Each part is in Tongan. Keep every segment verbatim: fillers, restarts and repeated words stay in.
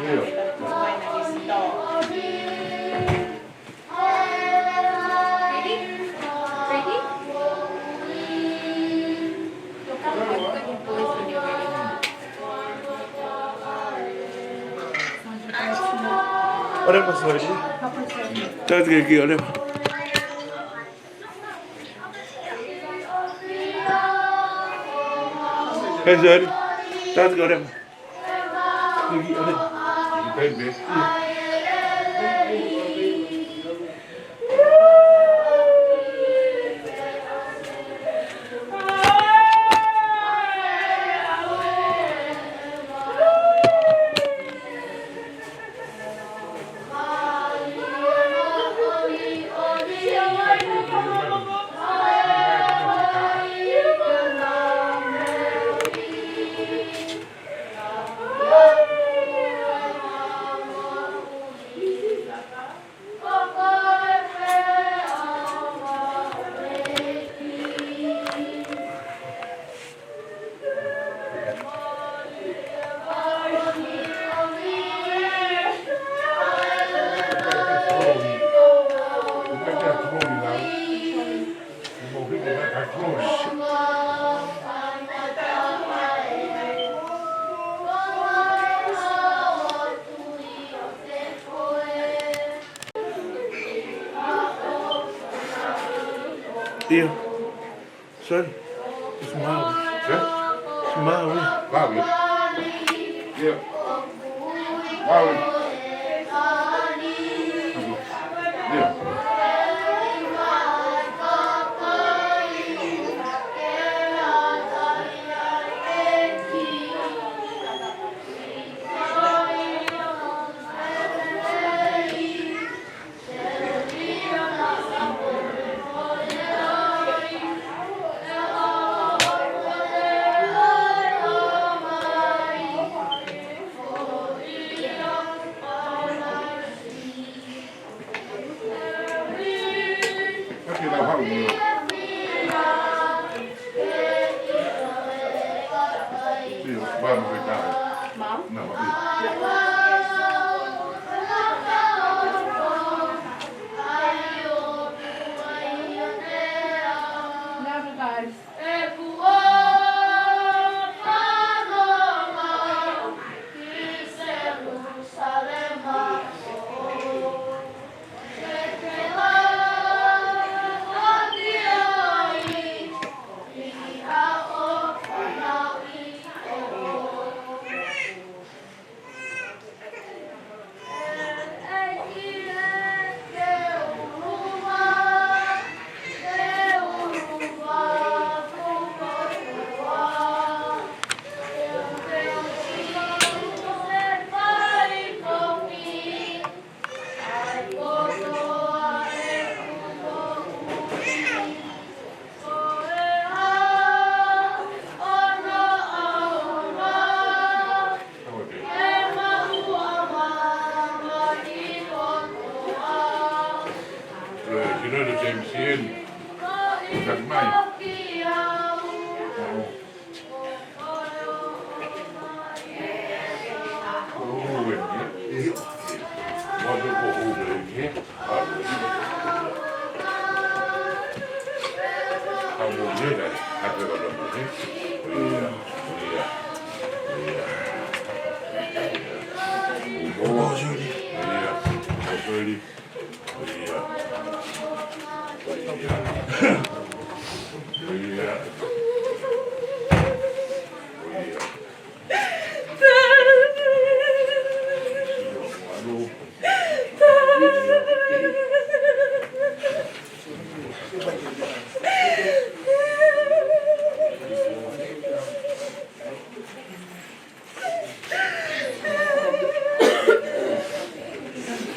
Ready? Ready? ʻOleva, Soeli. Tataki ki ʻoleva. Hei, Soeli. Tataki ki ʻoleva. Tataki ki ʻoleva. ʻIo. Soeli, it's Maui. Yeah? It's Maui. Maui. Yeah. Maui. Yeah.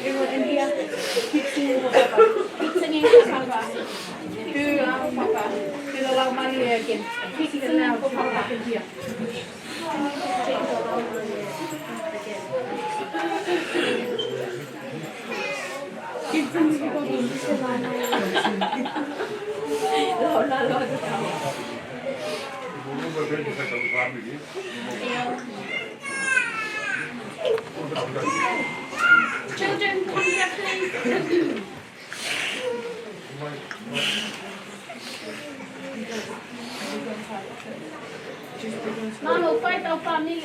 Everyone in here, keep singing for Papa. Keep singing for Papa. Do, um, Papa. Do the Laumālie again. Keep singing for Papa. Keep singing for Papa. Children, come here, please. Mano, fai tau family.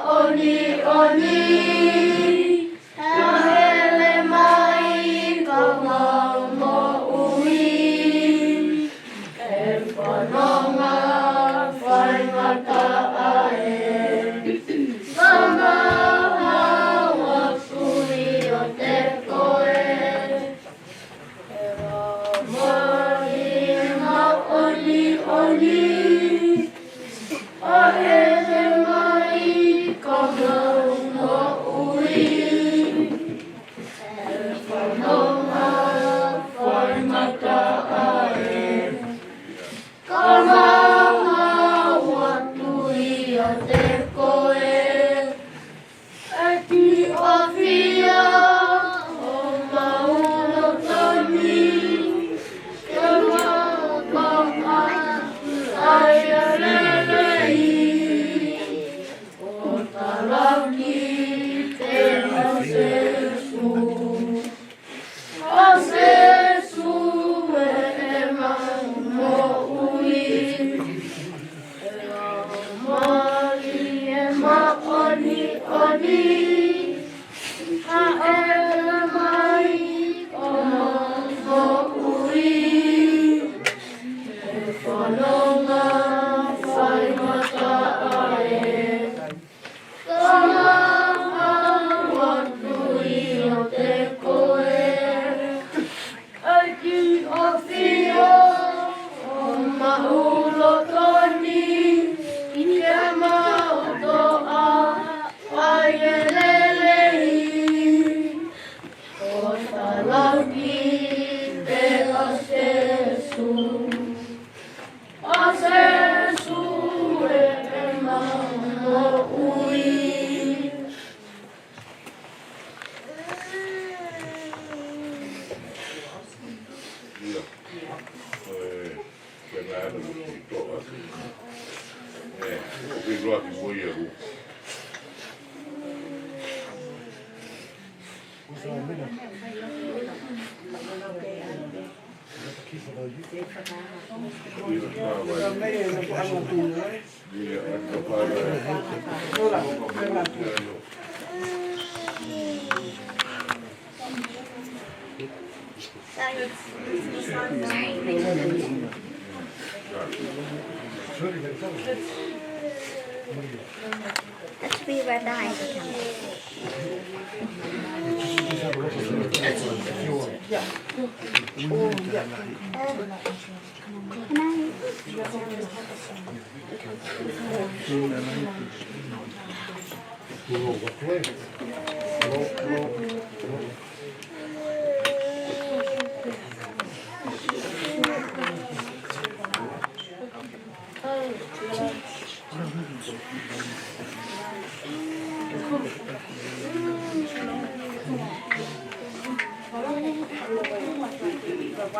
Māʻoniʻoni, hāʻele mai ka mau moʻui. ʻE fononga faingataʻa ē, ka mau hao atu ʻiate koe. ʻE Laumālie Māʻoniʻoni, hāʻele mai ka mau moʻui. ʻE fononga faingataʻa ē, ka mau hao atu ʻiate koe. ʻEiki ʻofeina, ʻo mau lolotonga ke mau ʻotoʻa ʻa e lelei. ʻO talaki pē ʻa Sīsū. ʻA Sīsū ʻemau moʻui. ʻE Laumālie Māʻoniʻoni, hāʻele mai ka mau moʻui. ʻE fononga faingataʻa ē, ka mau hao atu ʻiate koe. ʻEiki ʻofeina, ʻo mau lolotonga ke mau ʻotoʻa ʻa e lelei. ʻO talaki pē ʻa Sīsū. ʻA Sīsū ʻemau moʻui. ʻIo. ʻE, ke nā atu ki toa. ʻE, ʻoku ʻiloa ki mo ia hu. Let's be right behind the camera. Can I?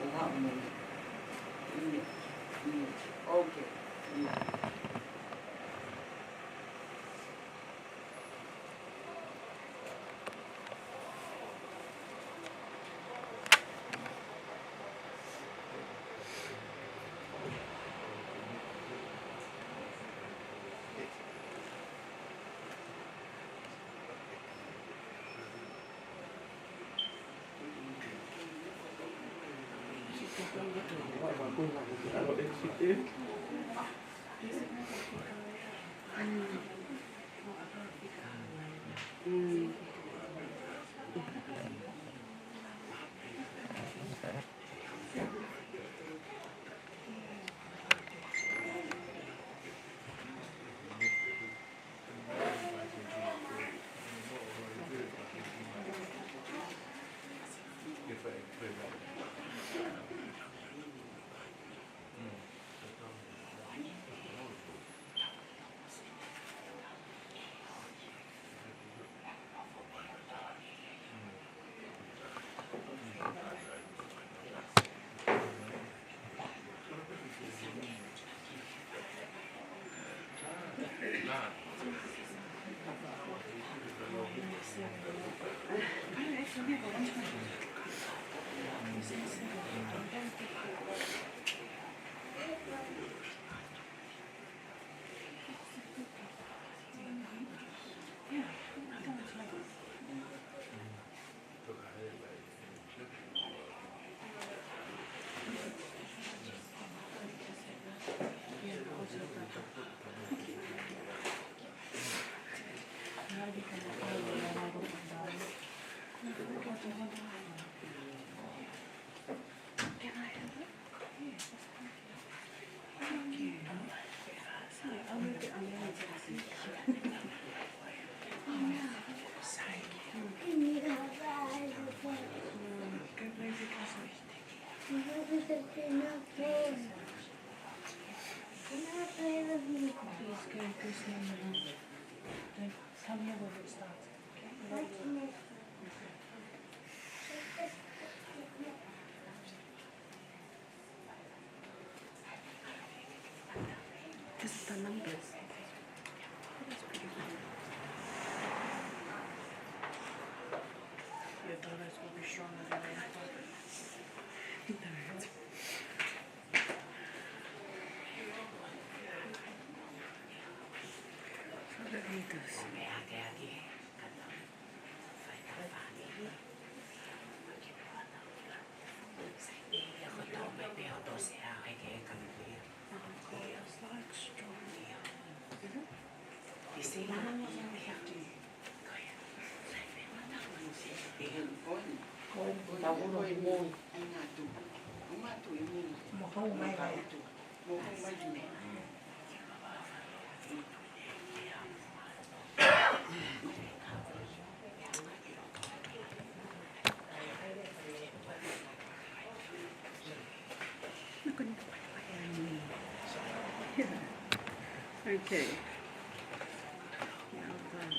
ʻe haʻu mei. ʻIo, ʻio, okay, ʻio. Please go this number. Don't tell me whether it starts. This is the numbers. That's pretty cool. Your dollars will be stronger than your profit. Okay.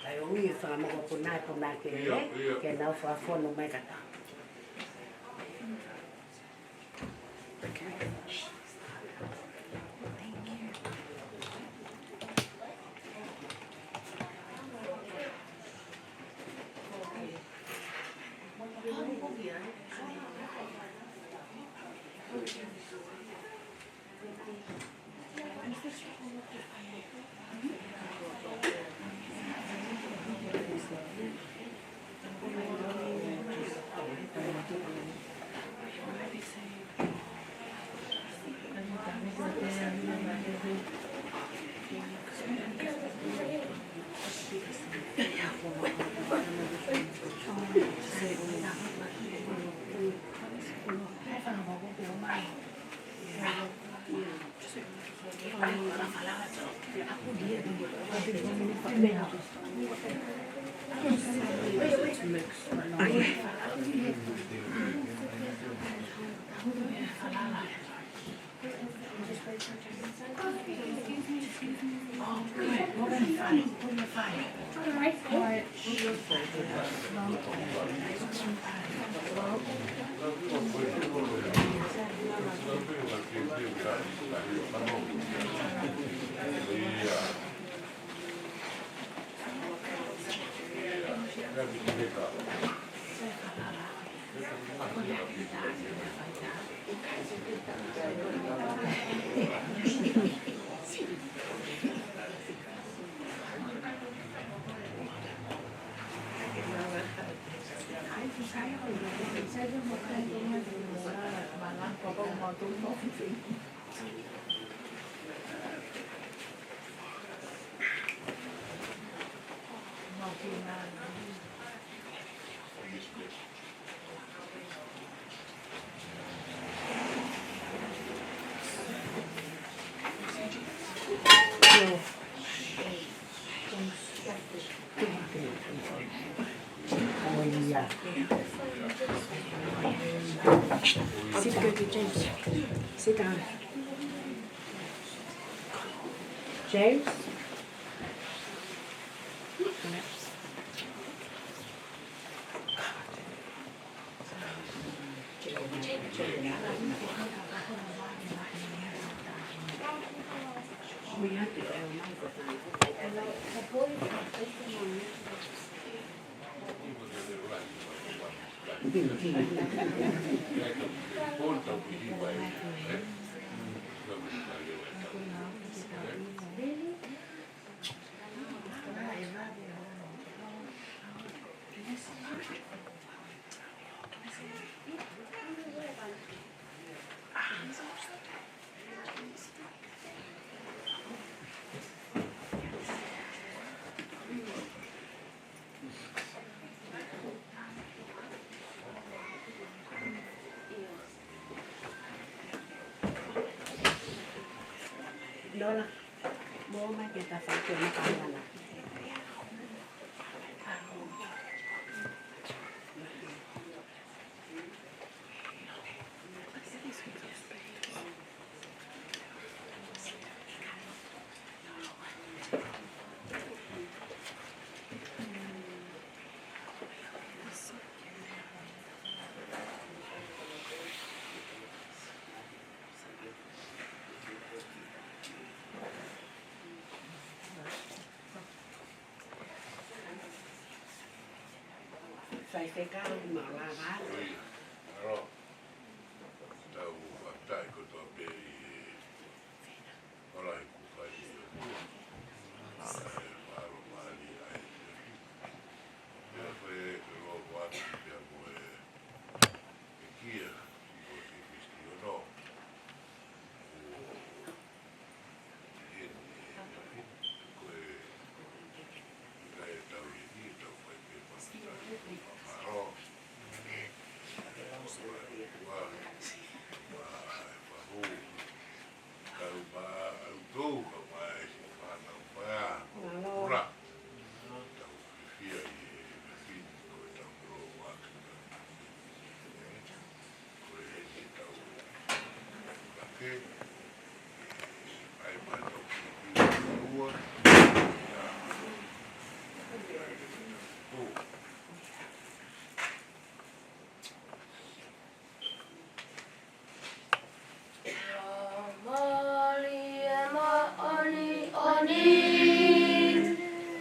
Kae ʻomi e fanga mokopuna, puna ke, ke nau fakafonu mai kae tau. Sit down, James. Sit down. James? Lola, mo Mai ke ta fai ke ma ka mana. Faifekau Maulava. Oi, alo. Tau fakataha kotoa pē ʻi he ola ʻi he kuo fai ʻe he ʻOtua. ʻE, fakamālō ai. Pea fai e ke lo atu pea mo e, e kia, ʻi ko e Kilisimasi ono. ʻO Mālie māʻoniʻoni,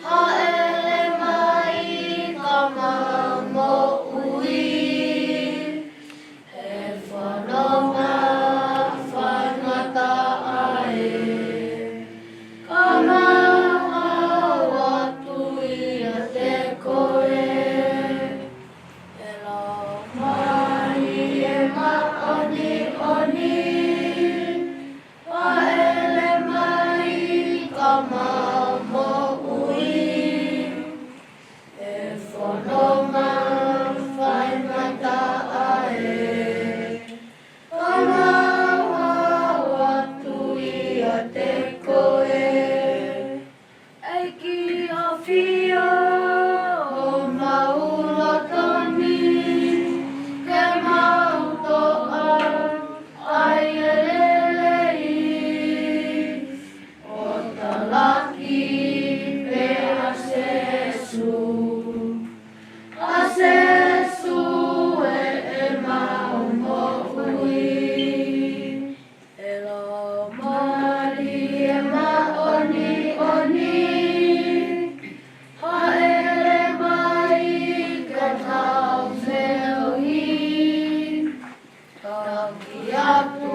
hāʻele mai ka mau moʻui. He fononga faingataʻa ē, ka mau ʻoatu ʻiate koe. ʻE Laumālie māʻoniʻoni, hāʻele mai ka mau moʻui. He fononga faingataʻa ē, ka mau ʻoatu ʻiate koe. ʻEiki ʻafio, ʻoku mau loto ni ke mau toʻa ai e lelei. ʻO talaki pē ʻa Sēsū, ʻa Sēsū ʻemau moʻui. ʻE Laumālie māʻoniʻoni, hāʻele mai ka tau feohi. Taki atu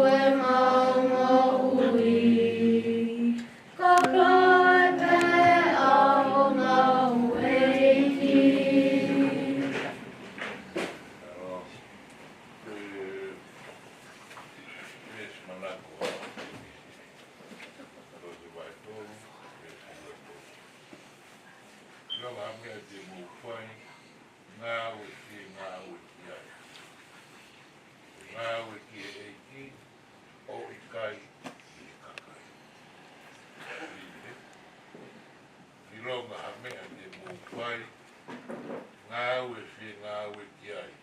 ʻemau moʻui, ko koe pē ʻa ʻemau ʻEiki. Veesi manako ʻa e Kolose vahe tolu, veesi ua tolu. Ko e hā ha meʻa te mou fai, ngāue ke ngāue ki ai. Ngāue ki he ʻEiki, ʻo ʻikai ki he kakai. ʻIlonga ha meʻa te mou fai, ngāue ke ngāue ki ai.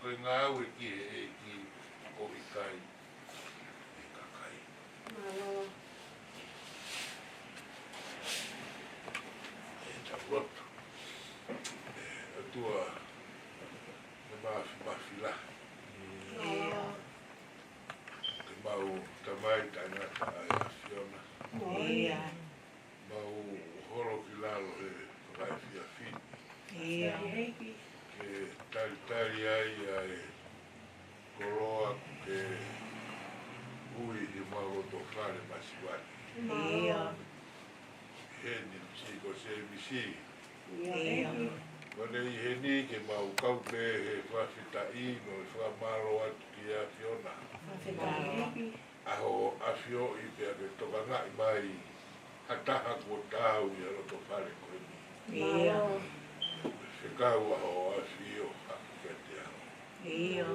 Ko e ngāue ki he ʻEiki, ʻo ʻikai ki he kakai. Mālō. ʻE tau lotu. ʻE ʻOtua, ʻe mafimafi lahi. Mālō. Ke mau tamai taʻengata ʻa e ʻAfiona. Mālō. Mau holo ki lalo he fakaefiafi ni. ʻIo. Ke talitali ai ʻa e koloa kuo ke ui ʻi homau loto fale masiva ni. ʻIo. Heni Siko Sēmisi. ʻIo. Ko ʻene ʻi heni ke mau kau pē he fakafetaʻi mo e fakamālō atu ki he ʻAfiona. Fakafetaʻi. ʻAho ʻafioʻi pea ke tokangaʻi mai ha taha kuo taau ʻi he loto fale ko eni. ʻIo. Fekau ʻa hoʻo ʻAfio hake kiate au. ʻIo.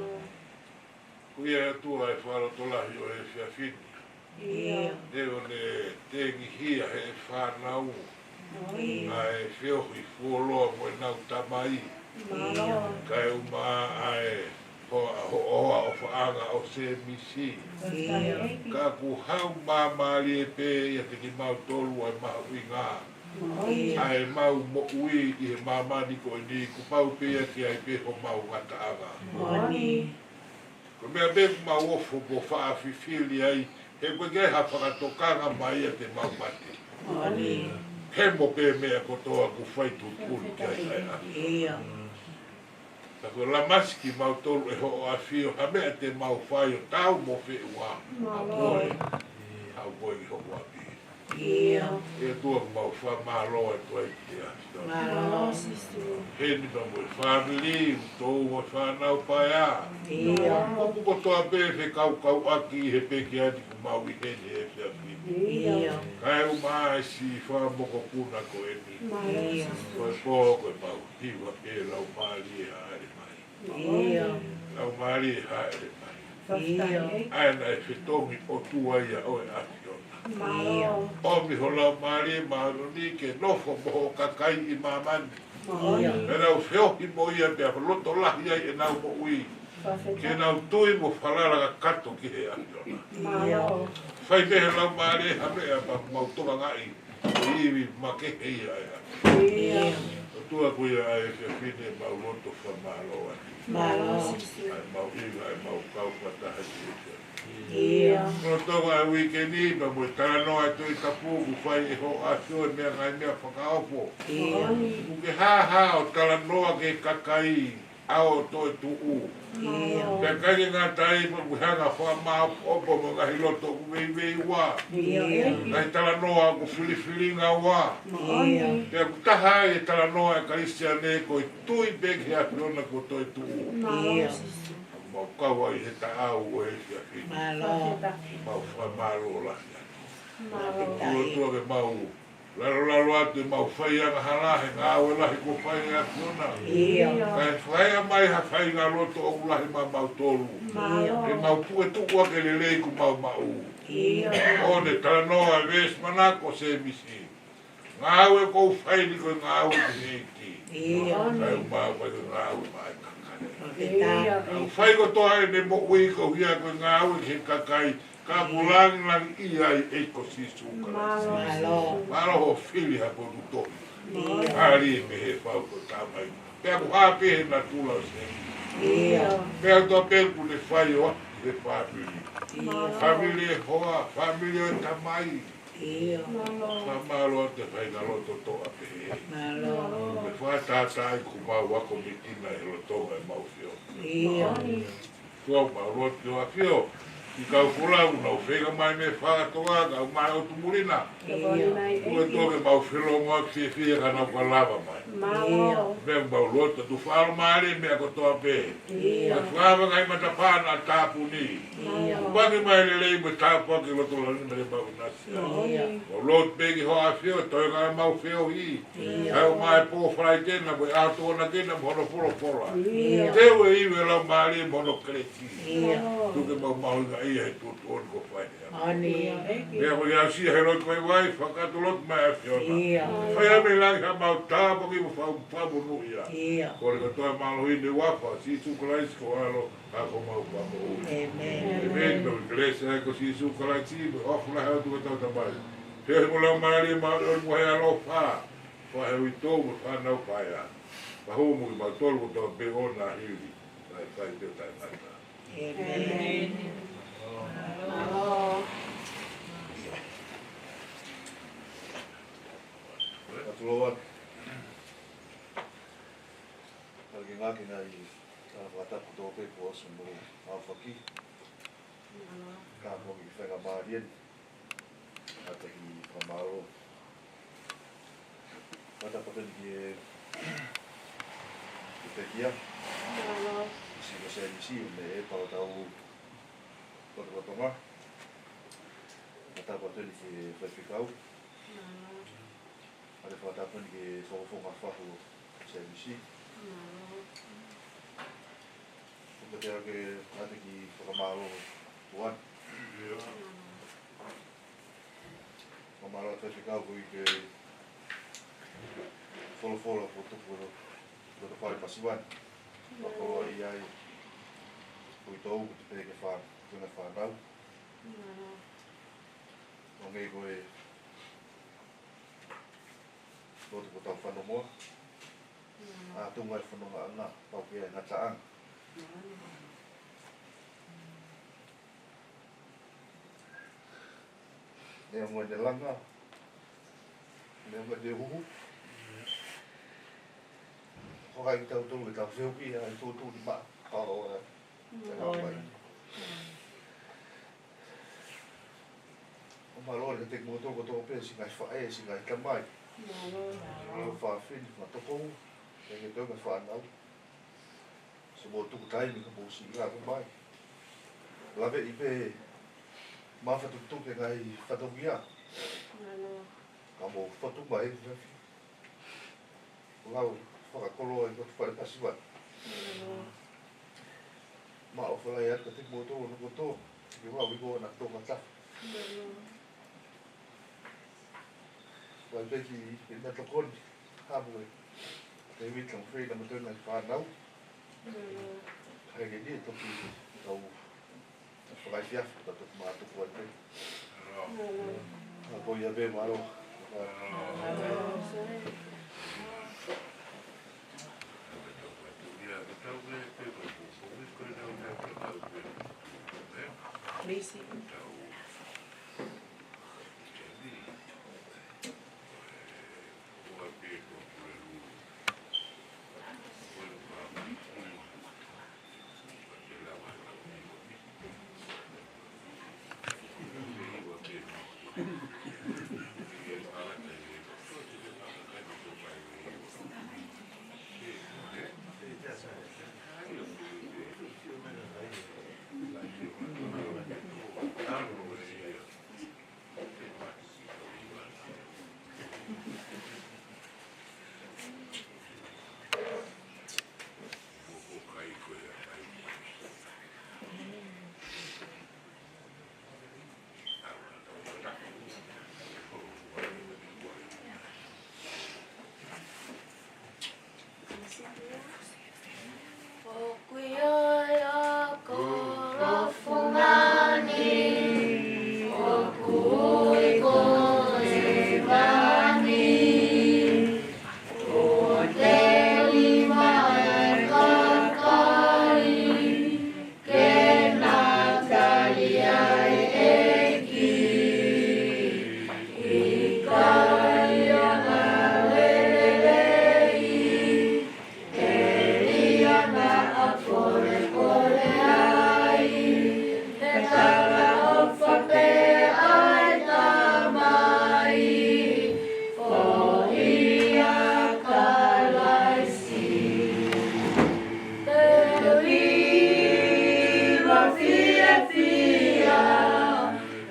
Ko ia ʻOtua ʻa e fakalotolahi ʻo e efiafi ni. ʻIo. Neongo ne tengihia ʻe he fānau ʻa e feohi fuoloa mo ʻenau tamai, kae ʻumaʻā ʻa e hoa, hoa ʻofaʻanga ʻo Sēmisi. Ka ʻoku haʻu māmālie pē ʻiate kimautolu ʻa e mahuʻinga ʻa ʻemau moʻui ʻi he māmani ko eni, kuo pau pē ia ke ʻi ai pē homau ngataʻanga. Ko e meʻa pē ʻoku mau ofo mo faʻa fifili ai, he ʻoku ʻikai ha fakatokanga mai ʻiate mau mate. Hemo pē meʻa kotoa ʻoku fai tuʻutuʻuni ki ai ʻa e ʻAfiona. Ka ko e lamasi kimautolu ʻe hoʻo ʻAfio ha meʻa te mau fai ʻo tau mo feʻunga. Haʻu koe, haʻu koe ki hoʻo ʻapi. ʻE ʻOtua, mau fakamālō atu ai ki he ʻAfiona. Heni pea mo e fāmili, ʻoku tau mo e fānau paea. Kupu kotoa pē fekauʻaki he pekia ni ʻoku mau ʻi heni he efiafi ni. Kae ʻumaʻā e siʻi fakamokopuna ko eni. Ko e pō ko ē mau hiva pē Laumālie haʻele mai. Laumālie haʻele mai. ʻA ē naʻe fetongi ʻOtua ia ʻo e ʻAfiona. ʻOmi ho Laumālie Māʻoniʻoni ke nofo mo hoʻo kakai ʻi māmani. Pea nau feohi mo ia pea loto lahi ai ʻenau moʻui. Ke nau tui mo falala kakato ki he ʻAfiona. Fai pē he Laumālie ha meʻa pea mau tokangaʻi ʻi he ivi makehe ia ʻa e ʻAfiona. ʻOtua, ko ia ʻa e efiafi ni ʻemau loto fakamālō atu. ʻA ē mau ʻi ai, ʻa ē mau kau fakataha ki he efiafi ni. Lolotonga e uike ni, pea mo e talanoa e Tohi Tapu kuo fai ʻe hoʻo ʻAfio, e meʻa, ngaahi meʻa fakaofo. ʻOku ke hāhā ʻo talanoa ki he kakai ʻa ē ʻoku toetuʻu. Pea ʻikai ke ngata ai, pea ʻoku ke hanga ʻo fakamāʻopoʻopo mo e ngaahi loto ʻoku veiveiua. Ngaahi talanoa ʻoku filifilingaua. Pea ʻoku taha ai e talanoa e Kalisitiane ko e tui pē ki he ʻAfiona kuo toetuʻu. ʻOku mau kau ai he taʻau ʻo e efiafi ni. Mau fakamālō lahi atu. ʻOtua, ke mau lalolalo atu ʻemau fai angahala he ngāue lahi kuo fai ʻe he ʻAfiona. Kae fai mai ha faʻahinga loto ʻoku lahi maʻamautolu. Ke mau puke tuku ʻaki e lelei kuo mau maʻu. ʻO ne talanoa e veesi manako ʻo Sēmisi. Ngāue ʻoku ou fai ni ko e ngāue ki he ʻEiki. Kae ʻumaʻā ʻoku ʻikai ko e ngāue maʻa e kakai. ʻOku fai kotoa ʻene moʻui koeʻuhi ko e ngāue ki he kakai. Ka ʻoku langilangiʻia ai e ʻEiki ko Sīsū Kalaisi. Mālō hoʻo fili ha potu tohi. Mālie pē he fau ko e tamai. Pea ʻoku hā pē he natula ʻo Sēmisi. Pea ʻoku tau pē ʻoku ne fai ʻo aʻu ki he fāmili. Fāmili e hoa, fāmili ʻo e tamai. Fakamālō atu he faʻahinga loto toʻa pehē. Ke fakatātā ai kuo mau ako mei kina he lolotonga ʻemau feohi. ʻOtua, mau lotu ki hoʻo ʻAfio, ki he kau folau, nau feinga mai mei he fakatonga, kau mai ʻo tumulina. ʻOtua, ke mau felōngoaki fiefia ka nau ka lava mai. Pea mau lotu atu, fakamālō e meʻa kotoa pē. Ke fakaava ngaahi matapā naʻa tāpuni. Paki mai lelei mo tāpuaki loto langi mei he mau ʻinasi. Mau lotu pē ki hoʻo ʻAfio, toe ngaahi mau feohi. Kae ʻumaʻā e pō Falaite na mo e ʻaho Tokonaki na mo hono folofola. Teu e ivi ʻa e Laumālie mo hono kelesi. Tuku ke mau mahuʻingaʻia he tuʻutuʻuni kuo fai ʻe he ʻAfiona. Pea ko ia sia he loki ko e vai, fakakātoa lotu mai ʻAfiona. Fai ʻa e meʻa lahi ha mau tāpuaki mo fakamonūʻia. Kole kotoa e mālohi ni he huafa ʻo Sīsū Kalaisi ko ho ʻAlo, ka ko homau Fakamoʻui. ʻĒmeni. Pea ko e kelesi ʻa e ʻEiki ko Sīsū Kalaisi, mo e ʻofa lahi ʻa e ʻOtua ko e Tamai, feohi mo e Laumālie Māʻoniʻoni mo e ʻaloʻofa, ʻofa he uitou mo e fānau paea, pahū mo kimautolu kotoa pē ʻo na hili. Kae fai pē ʻo taʻengata. ʻĒmeni. Mālō. Atu loa. Kau ke ngāueʻaki ʻa e tala fakatapu kotoa pē kuo ʻosi mo aofaki. Ka ko e kiʻi faingamālie ni, ʻa e kiʻi fakamālō. Fakatapu atu ki he, ki he pekia. Siʻi ko Sēmisi, ʻo ne ʻe pau tau fakatapu atu ki he faifekau. ʻA e fakatapu ki he fakafofonga fahu ʻo Sēmisi. Ko te ake ʻa e kiʻi fakamālō tuan. Mālō atu Faifekau koeʻuhi ko e folofola kuo tuku ʻe he loto fale masiva ni. Fakakoloa ai ʻetau tuku pē ke fā, ke fānau. Hangē ko e lotu kuo tau fanongoa. ʻA e tuʻunga e fonongaʻanga, pau ke ʻi ai e ngataʻanga. Neongo ʻene langa, neongo ʻene huhu, ko hai kitautolu ke tau fehuʻia ai, tuʻutuʻuni maʻa, ka o e, e hao mai. ʻO mālō ʻiate kimoutolu kotoa pē, siʻi ngaahi faʻē, siʻi ngaahi tamai. Mālō fafine, fanga tokoua, ʻiate kimoutolu ngaahi fānau. Siʻi mou tuku taimi ka mou siʻi lava mai. Laveʻi pē mafatukituki e ngaahi fatongia. Ka mou fotu mai, lau fakakoloa ʻi he loto fale masiva ni. Mālō. Mālō fānau atu kiate kimoutolu hono kotoa. Ke mau ʻi ko na toka ta. Mālō. Vai peki, ke na tokoni. Hamu e. Te mi tau fei na matau na fānau. Mālō. Hai ke ni toki tau Fakaefiafi, ka toki mātuku ai pē. Ka ko ia pē, mālō. Misi.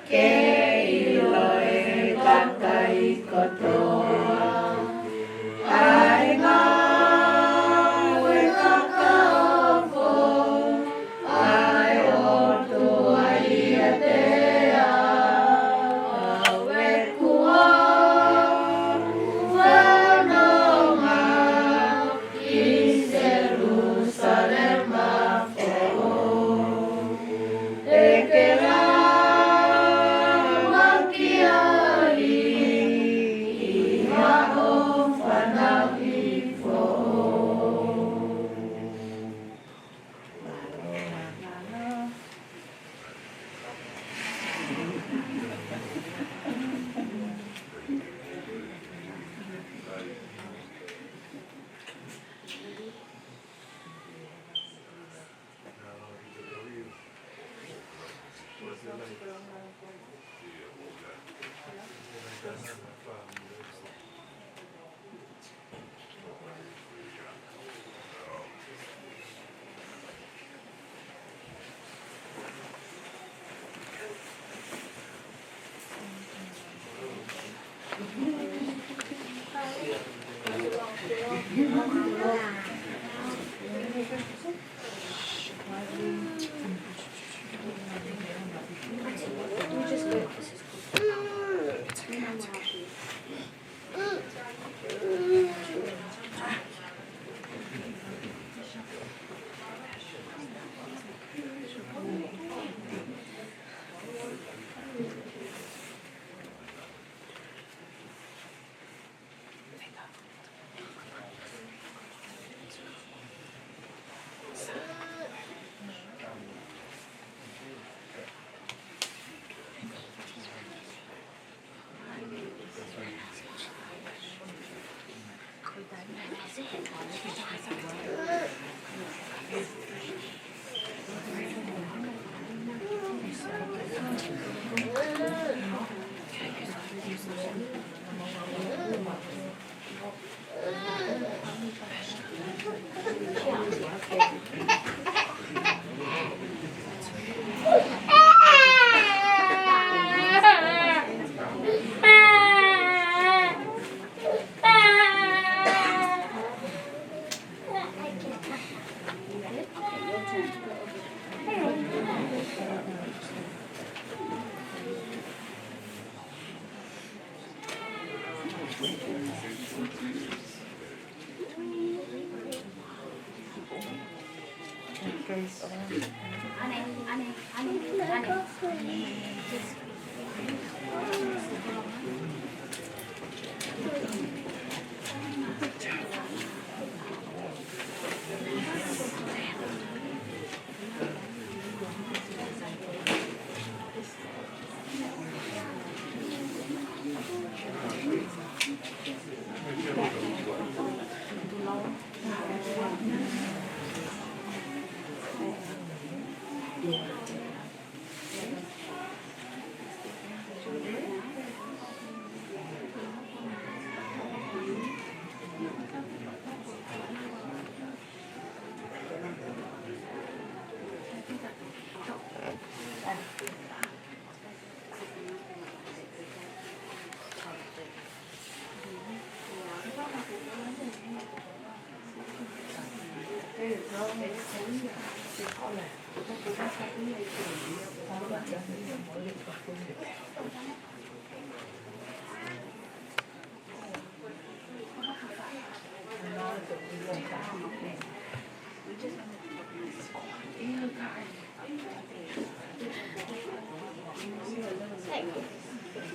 Ke ʻilo ʻe he kakai kotoa ʻa e ngāue fakaofo ʻa e ʻOtua ʻiate au, ʻa e kuo u fononga ʻi Selusalema foʻou, ʻe ke lava ki ai ʻi haʻo fanauʻi foʻou.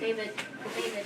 David, David.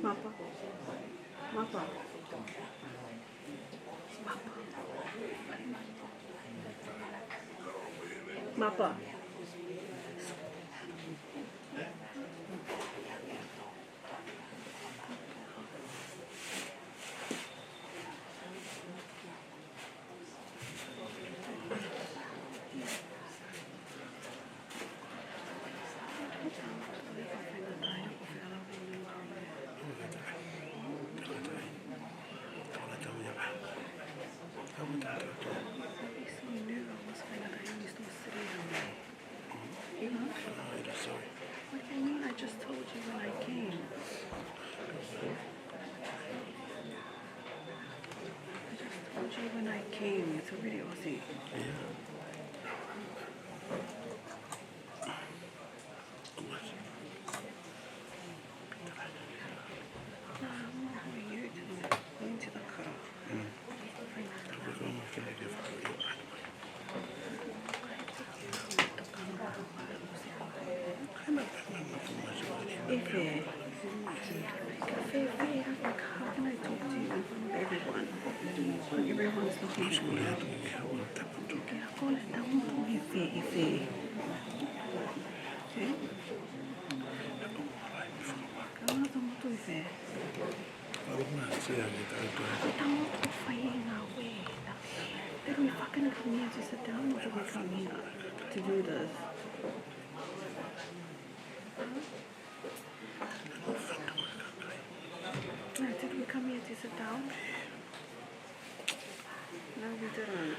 Mapa. Mapa. Mapa. What do you mean? I just told you when I came. I just told you when I came. It's already Aussie. If it, if it, if it, how can I talk to you in front of everyone? When everyone's looking at me. Ke ako le taumutu ʻi fē, ʻi fē. Okay? Ka ʻoua naʻa taumutu ʻi fē. Taumutu ʻo fai e ngāue. Did we fucking come here to sit down or did we come here to do this? Huh? No, did we come here to sit down? No, we didn't.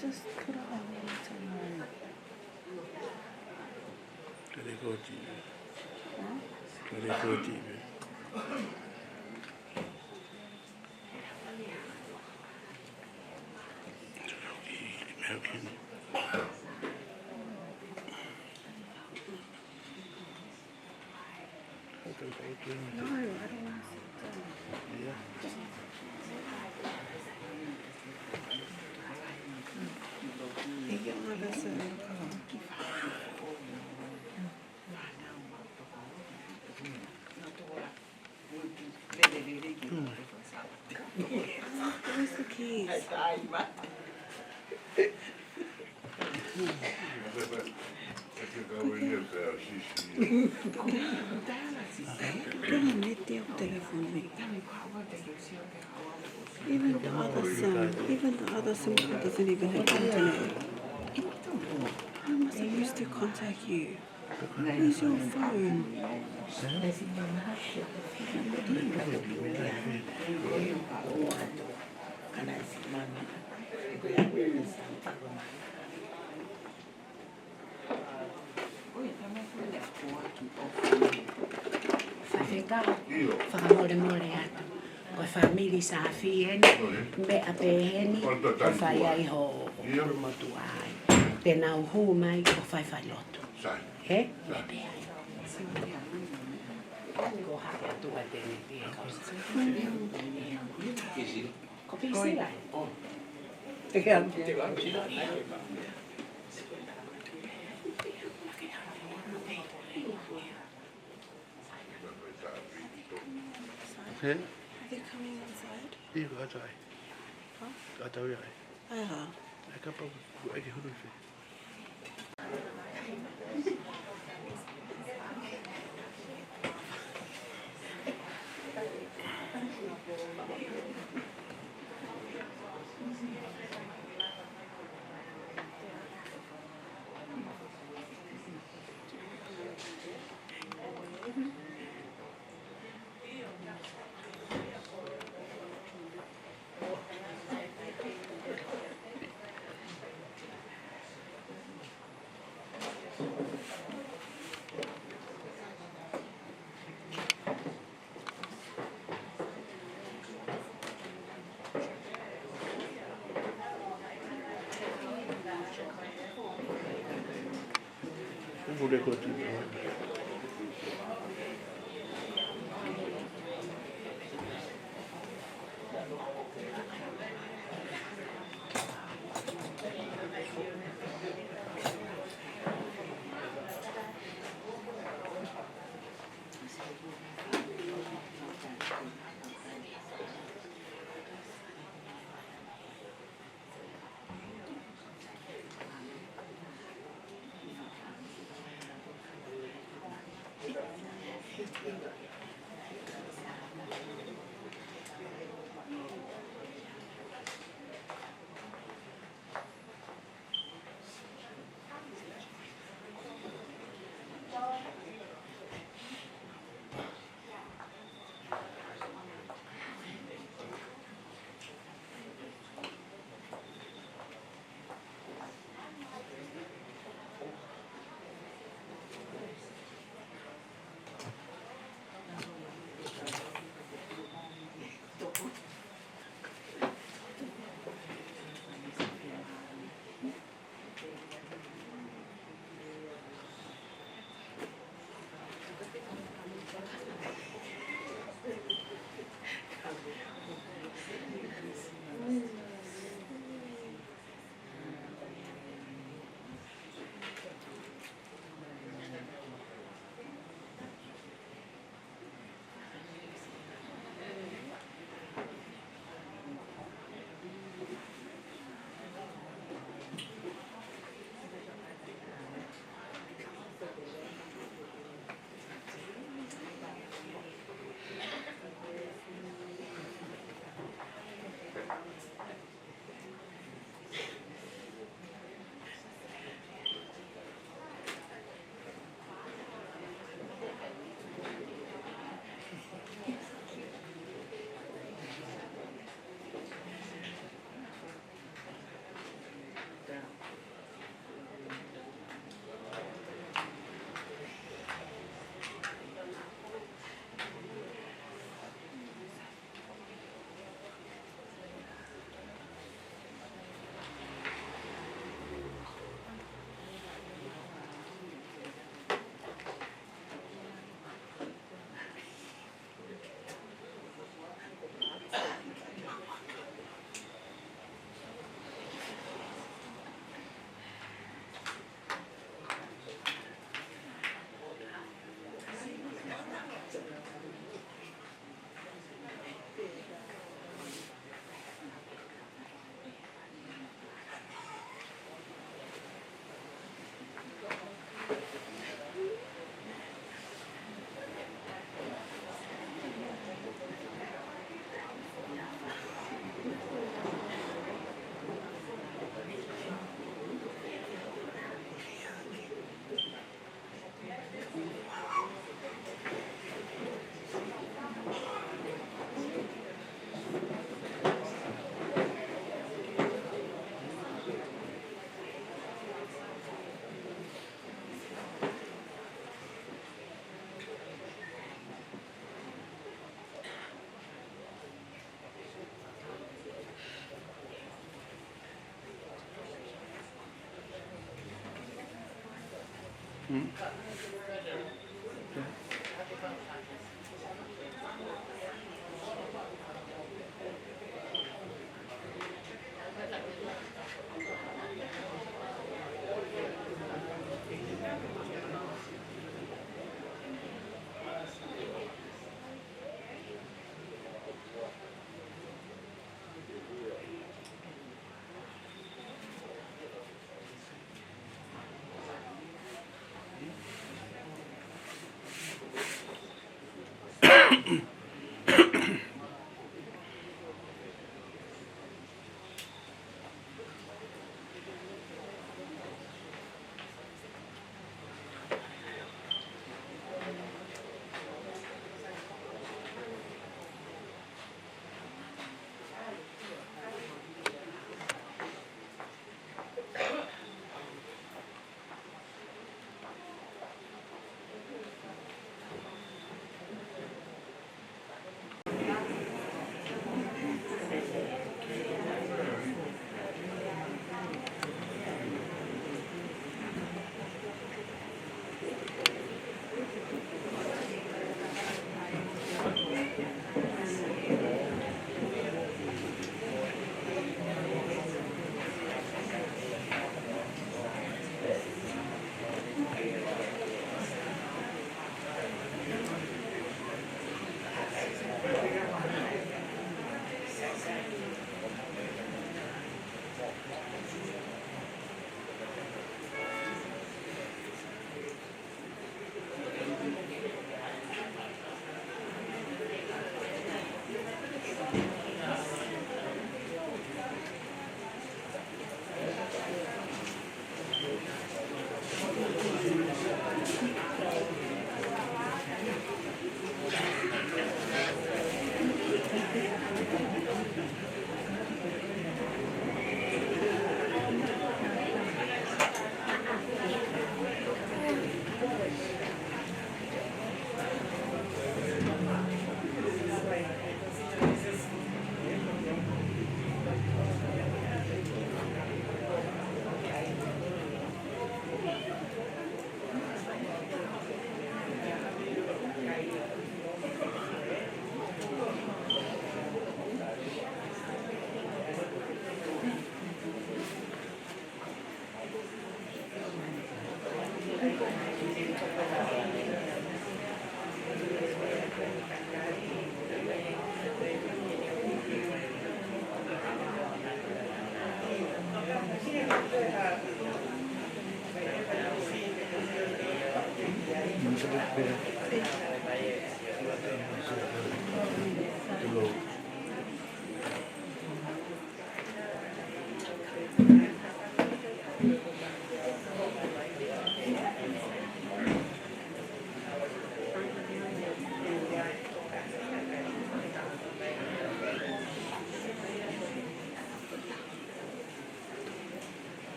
Just put it on me tomorrow. Ka lēkooti. Huh? Ka lēkooti. No, I don't want to sit down. Yeah. Hey, get my vessel in the car. Where's the keys? Ko e mete ʻo e telefoni. Even the other sim, even the other sim card doesn't even have internet. How am I supposed to contact you? Where's your phone? Faifekau, fakamolemole atu. Ko e fāmili Safi eni, meʻa pehē ni, ʻoku fai ai hoʻo motuʻa ai. Te nau hū mai ʻo fai failotu. He? Meʻa pehē ai. Ko hake atu a tene pē kau sa. Ko Pisila. He? Are they coming inside? ʻIo, ʻatā ai. Huh? ʻAtā ai. ʻAi hā? ʻAi kapau, ʻai ke hulu fē.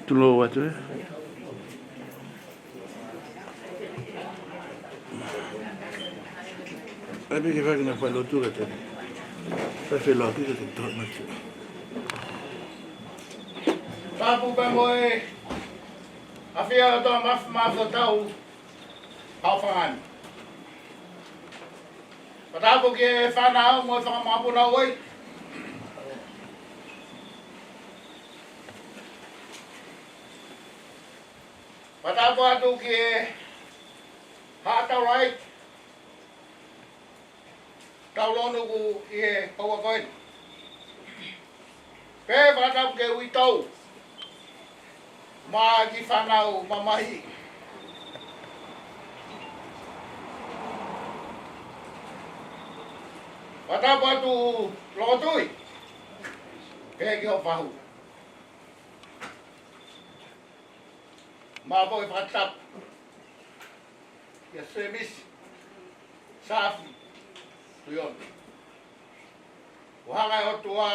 Tulou atu, ē? ʻAi pē ke fai ke na fai lotu ka te. Fai feʻiloaki ka te tō mai te. Tapu pē mo e ʻafio ʻa e ʻOtua Māfimafi ʻo tau ʻaofangani. Fakatapu ki he fānau mo e fanga makapuna ʻo e uike. Fakatapu atu ki he Haʻa Taulaʻeiki, Taulōnuku ʻi he houa ko eni. Pea fakatapu ki he uitou mo e kiʻi fānau mamahi. Fakatapu atu Lokotui, pea ki hoʻo fahu. Maʻu pē ʻa e fakatapu kia Semisi, Safi, Tuione. ʻO hanga ʻe he ʻOtua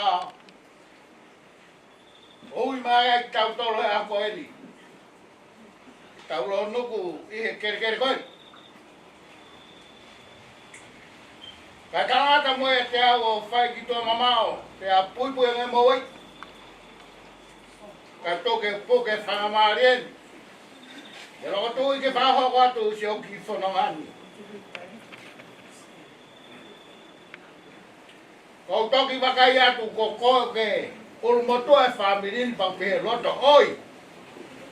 ʻo ui mai ai kitautolu he ʻaho ko eni, Taulōnuku ʻi he kelekele ko eni. Kae tangata mo e te au ʻo fai ki tuʻa mamaʻo, pea puipui ange mo e uike. Kae toki puke faingamālie eni. ʻE Lokotui ke fakahoko atu siʻoku kiʻi fononga ni. Ko u toki vakai atu ko koe ke ʻulumotuʻa e fāmili ni pea u pehē loto ʻoi.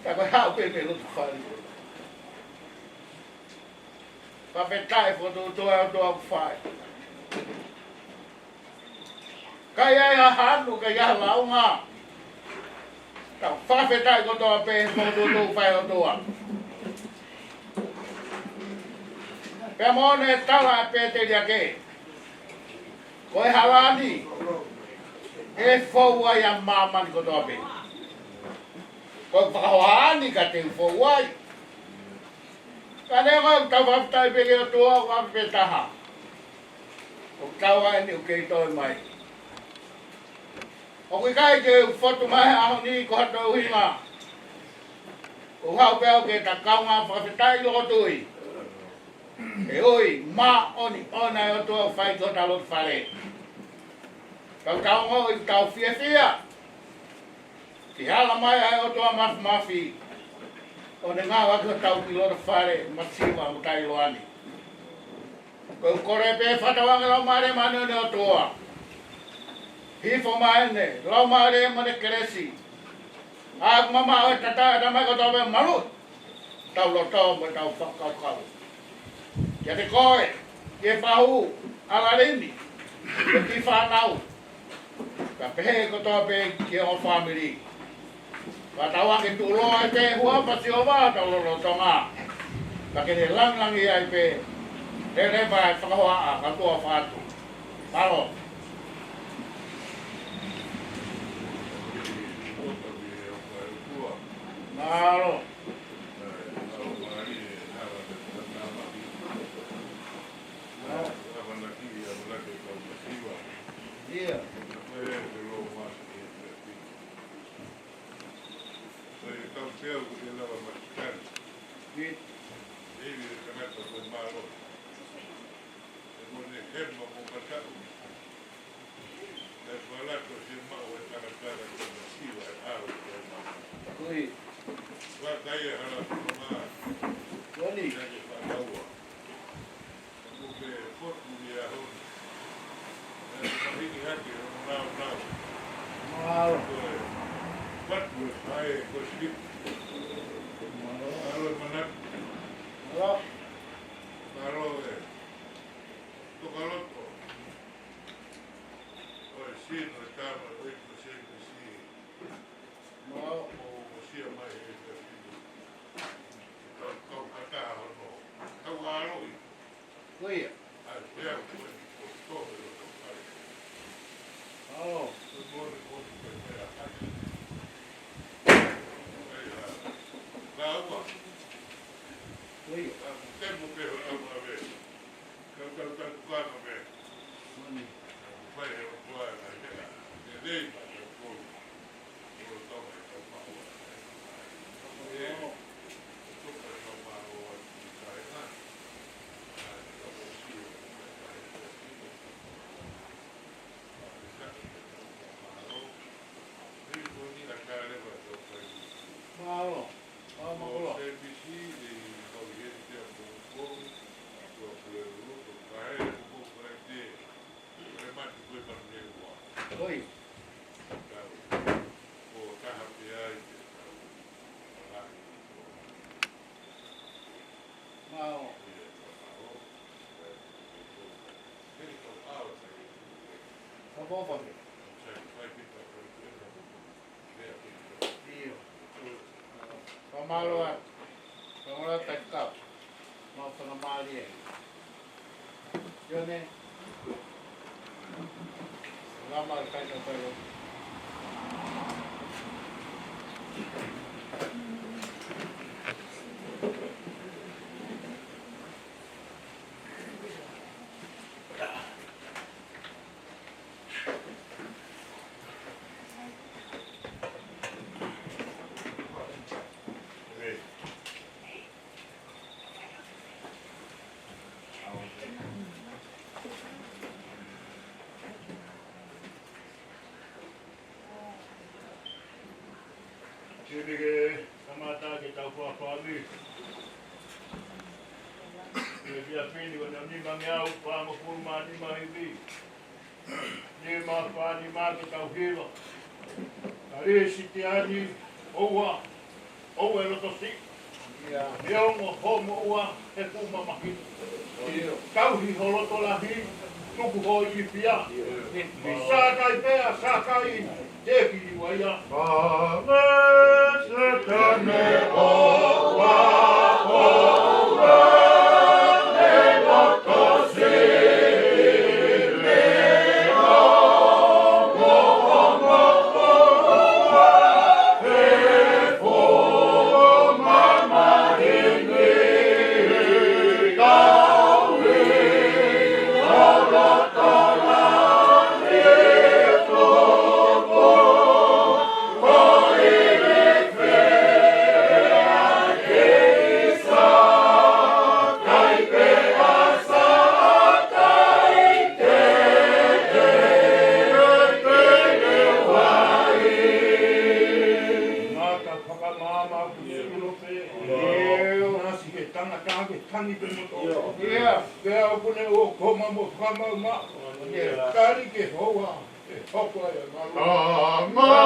Ka ko e haʻu pē mei loto fale. Fakafetaʻi fokotuʻutuʻu ʻa e ʻOtua ʻoku fai. Ka ʻi ai ha hanu, ka ʻi ai ha lāunga, tau fakafetaʻi kotoa pē he fokotuʻutuʻu fai ʻOtua. Pea mo ʻene tala ʻe Pēteli ake, ko e hala ni ʻe fou ai ʻa māmani kotoa pē. Ko e fakahoha ni ka te u fou ai. Ka neongo ʻetau fakafetaʻi pē ki he ʻOtua, ʻoku ʻave pē taha. ʻOku tau ʻa eni ʻoku kei toe mai. ʻOku ʻikai ke u fotu mai he ʻaho ni ko ha toe ʻuhinga. ʻOku haʻu pē au ke ta kaungā fakafetaʻi Lokotui. ʻE ui, māʻoniʻoni ʻa e ʻOtua ʻoku fai ki hota loto fale. Ka u tau ongoʻi ʻoku tau fiefia. Ke hala mai ʻa e ʻOtua Māfimafi ʻo ne ngāueʻaki hotau kiʻi loto fale masiva mo taʻeʻiloa ni. Ko u kole pē fakatauange Laumālie Māʻoniʻoni ʻo e ʻOtua. Hifo mai ʻene Laumālie mo ʻene kelesi. ʻA e mamaʻo ʻo e tangata mai kotoa pē malu. Tau loto mo tau fakakaukau. Kiate koe, ki he fahu, ʻa Lalini, ki he kiʻi fānau. Ka pehē kotoa pē ki he ongo fāmili. Ka tau ake tuʻuloa ai pē huafa Sihova tau lolotonga. Ka ke ne langilangi ai pē. Lele mai fakahoa ka tuʻa fatu. Mālō. Mālō. Ui. Kuo ke fotu ia hon. Ē, mahiki hake, nau, nau. Mālō. Ko e, what was I, ko e skip. Mālō. Mālō, manatu. Mālō. Mālō, ē. Tokaloto. Ko e sino, tama, ko e sino, si. Mālō. Ko e sia mai, e, e, e. Kau, kau kata hono. Kau alohi. Ko ia. Ko ia. Mālō, mālō. Ko e C B C, ʻi Pauliheni te a mou ko, ko Pulelulu, ko Kae, ko Friday. Ko e matu ko e manu nei ua. Oi. Tau. Ko taha pē ai te tau. Mālō. Mālō. Ka pōpō. ʻIo. Ka mālō ā. Ka mālō ā, taika. Mau fakamālie. Sione. Lama kai ka kai. Sili ke kamata ke tau fakafoki. Ke fia fini ko na nima ngeau fāngofulu mā nima ivi. Nima fā nima ke tau hiva. Kalisitiane, ʻoua, ʻoua ʻe loto siʻi. Neongo hoʻo moʻua he fuʻu mamahi. Tauhi ho loto lahi, tuku ho ilifia. ʻI Sākai pea Sākai, te kilivaia. Maka fakamaama kusiulo pē. ʻIo. Nasi he tangata ke tangi pē moto. ʻIo. Pea ʻoku ne ʻo koma mo fakamaama. ʻIo. Tali ke hoa. ʻE hoko ai ʻa e malu.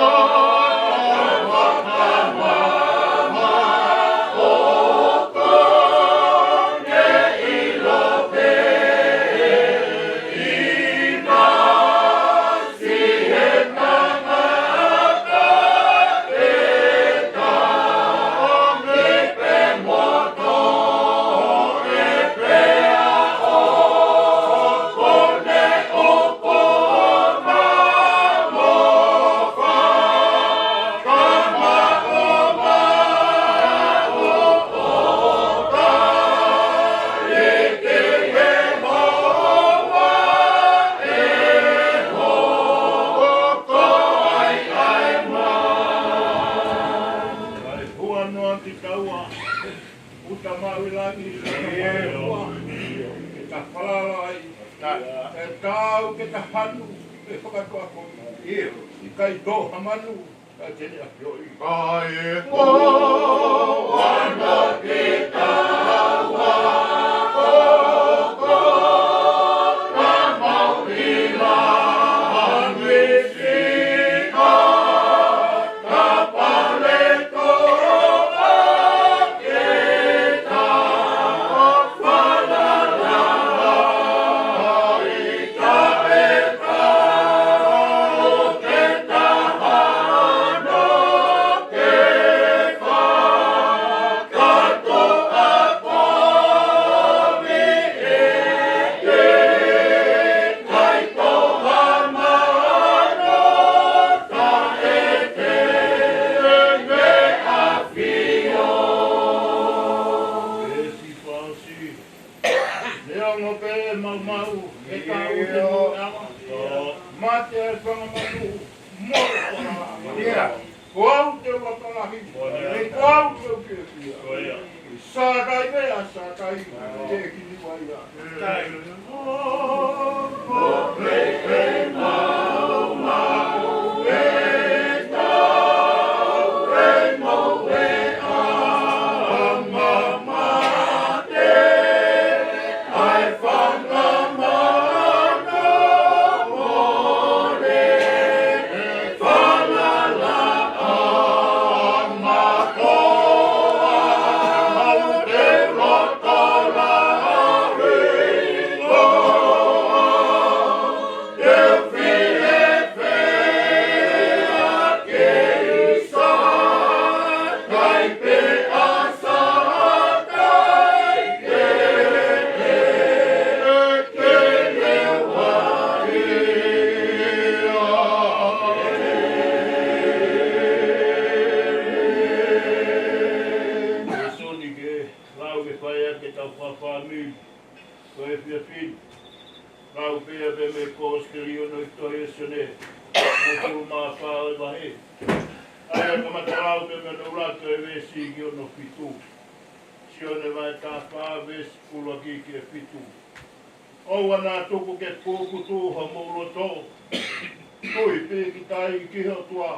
Kae huanoa kitaua, ʻuta maʻu ʻi langi, ʻuta maʻu ʻi lea, ke ta falala ai, ʻe tau ke ta hanu, ʻe fakatoa ko ia, ʻikai tō ha manu, kae tene a pio i. Kae ko ana ke taua, ko na mau ʻi langi sika. Neongo pē maumau, ʻe kau te mo ʻawa. Mate ʻa e fanga manu, mo e fanga. Ko au te u ʻapaʻahi, ko au te u fiefia. Sākai pea Sākai, te kilivaia. Sōni ke lau ke fai ʻaki ʻetau fāmili ko e efiafi ni. Lau pē ia pea mei he ʻEkosipeli ʻo e tohi ʻa Sione, hongofulu mā fā ʻo e vahe. ʻA ia kamata lau pē mei he ʻuluaki ʻo e veesi ki hono fitu. Sione vahe taha fā veesi ʻuluaki ki he fitu. ʻOua naʻa tuku ke pukutu homou loto. Tui pīkitai ki he ʻOtua.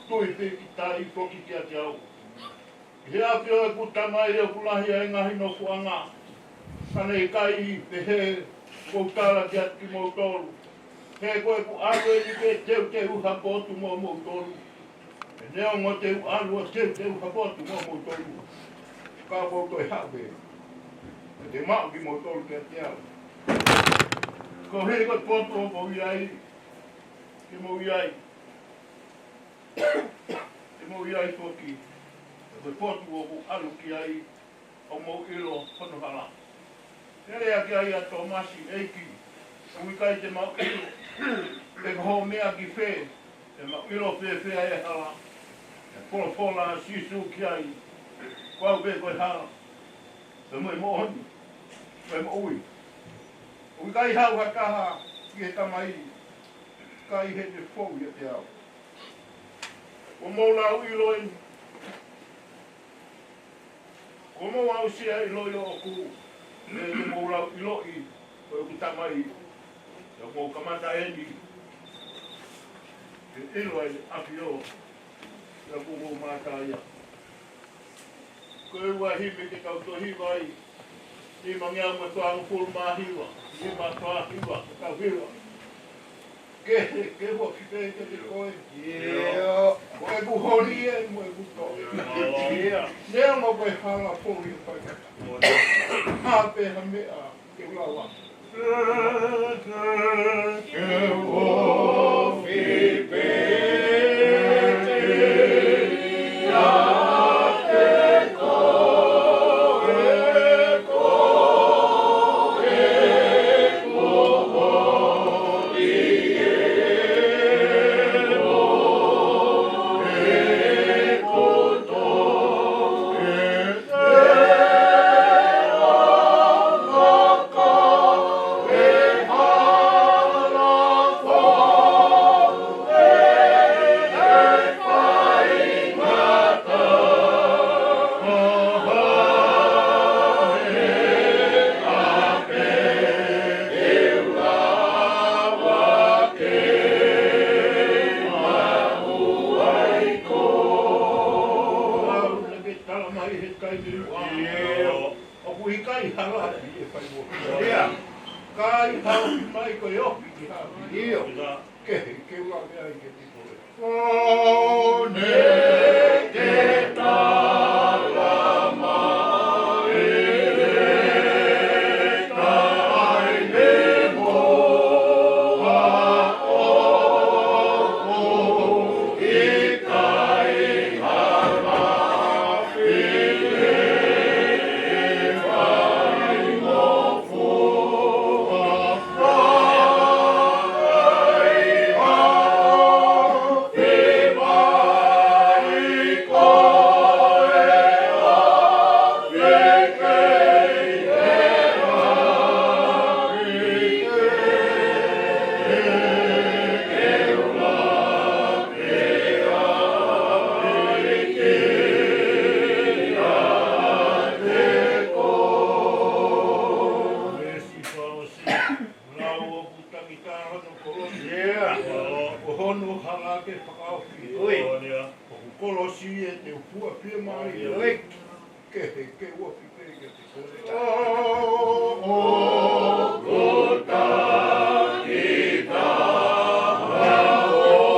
Tui pīkitai foki kiate au. ʻI he ʻAfio ʻeku Tamai ʻoku lahi ʻa e ngaahi nofoʻanga. Ka ne ʻikai pehē, ʻoku ou tala kiate kimoutolu, he ko ʻeku ʻalu eni ke teuteu ha potu moʻomoutolu. He neongo te u ʻalu ʻo teuteu ha potu moʻomoutolu, ka ʻoku ou toe haʻu pē, pea te u maʻu kimoutolu kiate au. Koeʻuhi ko e potu ʻoku ou ʻi ai, ke mou ʻi ai, te mou ʻi ai foki. Ko e potu ʻoku ou ʻalu ki ai, ʻoku mou ʻilo hono hala. Pea lea ki ai ʻa Tōmasi, ʻEiki, ʻoku ʻikai te mau ʻilo pe ko hoʻo meʻa ki fē, te mau ʻilo fēfē ʻa e hala? Pea folofola ʻa Sīsū ki ai, Ko au pē ko e hala, pea mo e moʻoni, pea mo e moʻui. ʻOku ʻikai haʻu ha taha ki he Tamai, ka ʻi heʻene fou ʻiate au. Kuo mou lau ʻilo eni. Kuo mou aʻusia ʻa e ʻiloʻi ʻoʻoku, pea kuo mou lau ʻiloʻi ʻa ʻeku Tamai. Pea kuo u kamata eni ke ʻilo ʻa e ʻAfio, pea kuo u mamata ai. Ko e ua himi ke tau toe hiva ai. Nimangeau mo e fāngofulu mā hiva, nima fā hiva, ke tau hiva. Kehe ke uaki pē kiate koe. ʻIo. Ko ʻeku holi ē mo ʻeku toʻe. ʻIo. Neongo ko e hala poli ʻo e faingataʻa. Hā pē ha meʻa ke u lava. Ke uaki pē kiate koe. ʻOku ʻikai hala ʻi he fai mo. ʻIo. Ka ʻi haʻu mai ko e ofi ki haʻu. ʻIo. Kehe ke u lave ai kiate koe. ʻO ne ke tala mai e taimi mo ʻoku ʻikai hala ʻi he fai mo. Lau ʻoku takitaha hono kolosi. ʻIo. ʻO hono hala ke fakaofi. ʻIo. ʻOku kolosi ʻe te u puʻa pē mai. ʻIo. Kehe ke uaki pē kiate koe. ʻOku takitaha hono kolosi.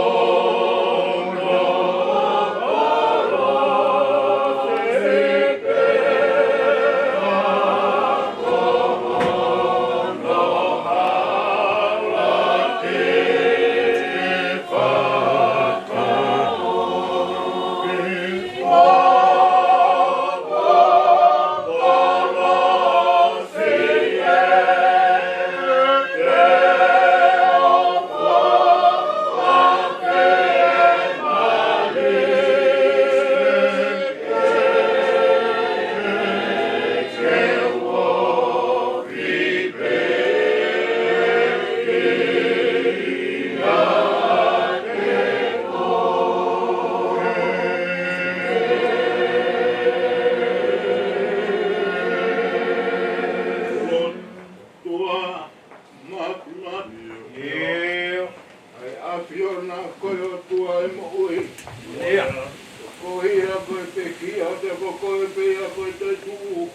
Ko e pea ko e toetuʻu.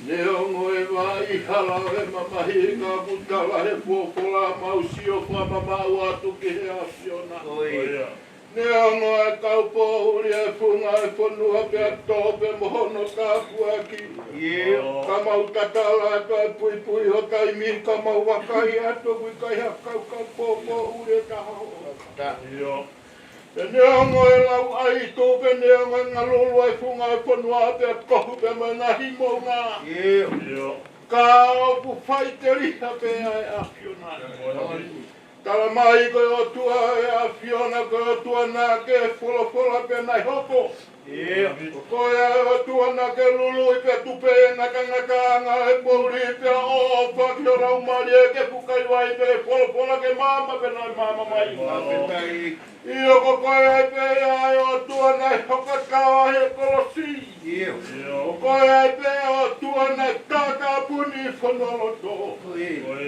Neongo e vaʻa hala ʻo e mamahi, ka ʻoku tala he folofola mau sio fakamamaʻu atu ki he ʻAfiona. Neongo e kau poʻuli e funga e fonua pea tō pē mo hono tāpuaki. Ka mau tatala atu e puipui ʻo taimi ka mau vakai atu ʻoku ʻikai ha kau kau poʻuli e taha ʻo. Pea neongo e lau ʻai tō pea neongo e ngalulu e funga e fonua pea kohu pea mo e ngaahi moʻunga. Ka ʻoku faʻiteliha pē ʻa e ʻAfiona. Tala mai ko e ʻOtua e ʻAfiona ko e ʻOtua naʻa ke folofola pea naʻe hoko. Ko koe ʻa e ʻOtua naʻa ke lului pea tupe e ngatangataʻanga e poʻuli pea ʻofa ki ho laumālie ke fukaivai pea folofola ke maama pea naʻe maama mai. ʻIo, ko koe ai pē ʻa e ʻOtua naʻe hoko ʻo tau he kolosi. Ko koe ai pē ʻa e ʻOtua naʻe tātāpuni fonualoto.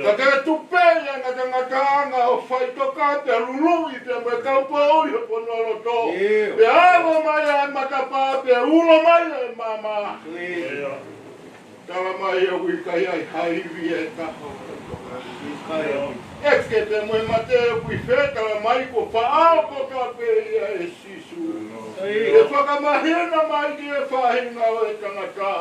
Ka ke tupe ʻa e ngatangataʻanga ʻo faʻitoka pea lului pea mo e kau poʻuli ʻo fonualoto. Pea ʻalu mai ʻa e matapā pea ulo mai ʻa e maama. Tala mai ʻoku ʻikai ʻi ai ha ivi ʻe taha ʻo e toka. ʻEke pea mo e mate ʻoku ʻi fē, tala mai kuo faʻao kotoa pē ia ʻe Sīsū. ʻE fakamahino mai ki he faʻahinga ʻo e tangata.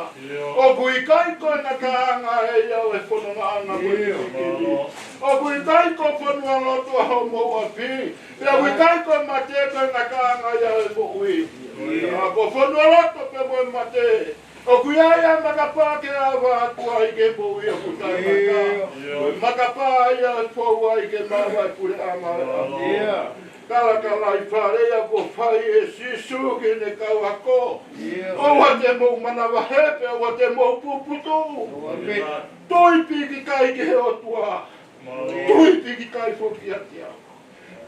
ʻOku ʻikai ko e ngataʻanga ʻe ia ʻo e fonongaʻanga ko e kikili. ʻOku ʻikai ko fonualoto ʻa homou ʻapi. Pea ʻoku ʻikai ko e mate ko e ngataʻanga ia ʻo e moʻui. Ka ko fonualoto pea mo e mate. ʻOku ʻi ai ʻa e matapā ke ava atu ai ki he moʻui ʻoku taʻengata. Ko e matapā ia ʻe fou ai ke maʻu ʻa e puleʻanga ʻo e ʻaho. Tala ka lai fale ia kuo fai ʻe Sīsū ki heʻene kau ako. ʻOua te mou manavahē pea ʻoua te mou puputuʻu. Tui pīkitai ki he ʻOtua. Tui pīkitai foki kiate au.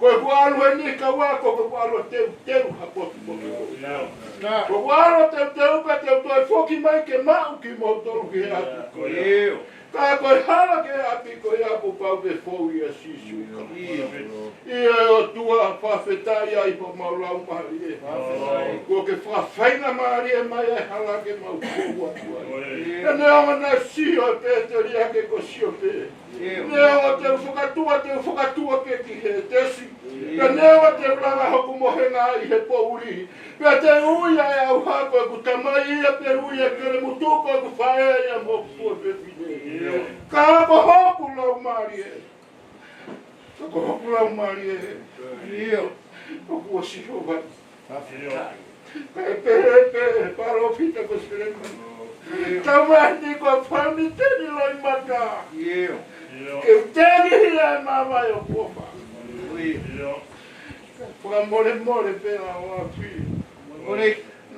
Ko ʻeku ʻalu eni kau ako, ko ʻeku ʻalu ʻo teuteu ha potupotu. Ko ʻeku ʻalu ʻo teuteu pea te u toe foki mai ke maʻu kimoutolu ki he ʻapi ko ia. Ka ko e hala ki he ʻapi ko ia kuo pau ke fou ʻia Sīsū Kalaisi. ʻIo ʻOtua, fakafetaʻi ai homau laumālie. Kuo ke fakafaingamālie mai ʻa e hala ke mau fou atu ai. Pea neongo naʻe sio ʻa Pēteliake ko Siope. Neongo te u fakatua, te u fakatua pē ki he tesi. Pea neongo te u langa hoku mohenga ʻi he poʻuli. Pea te u ui ʻa e ʻauha ko ʻeku tamai ia, pea ui ʻa e kelemutu ko ʻeku faʻē ia mo hoku fefine. Ka ko hoku laumālie. Ka ko hoku laumālie. ʻOku ʻosi hova. Kae pehē pē ʻe he palōfita ko Selemani. Tau mai ni ko e fāmili teni loʻimata. Ke u teni hia e maama ʻoku ʻofa. Fakamolemole pē ʻa ʻAfio.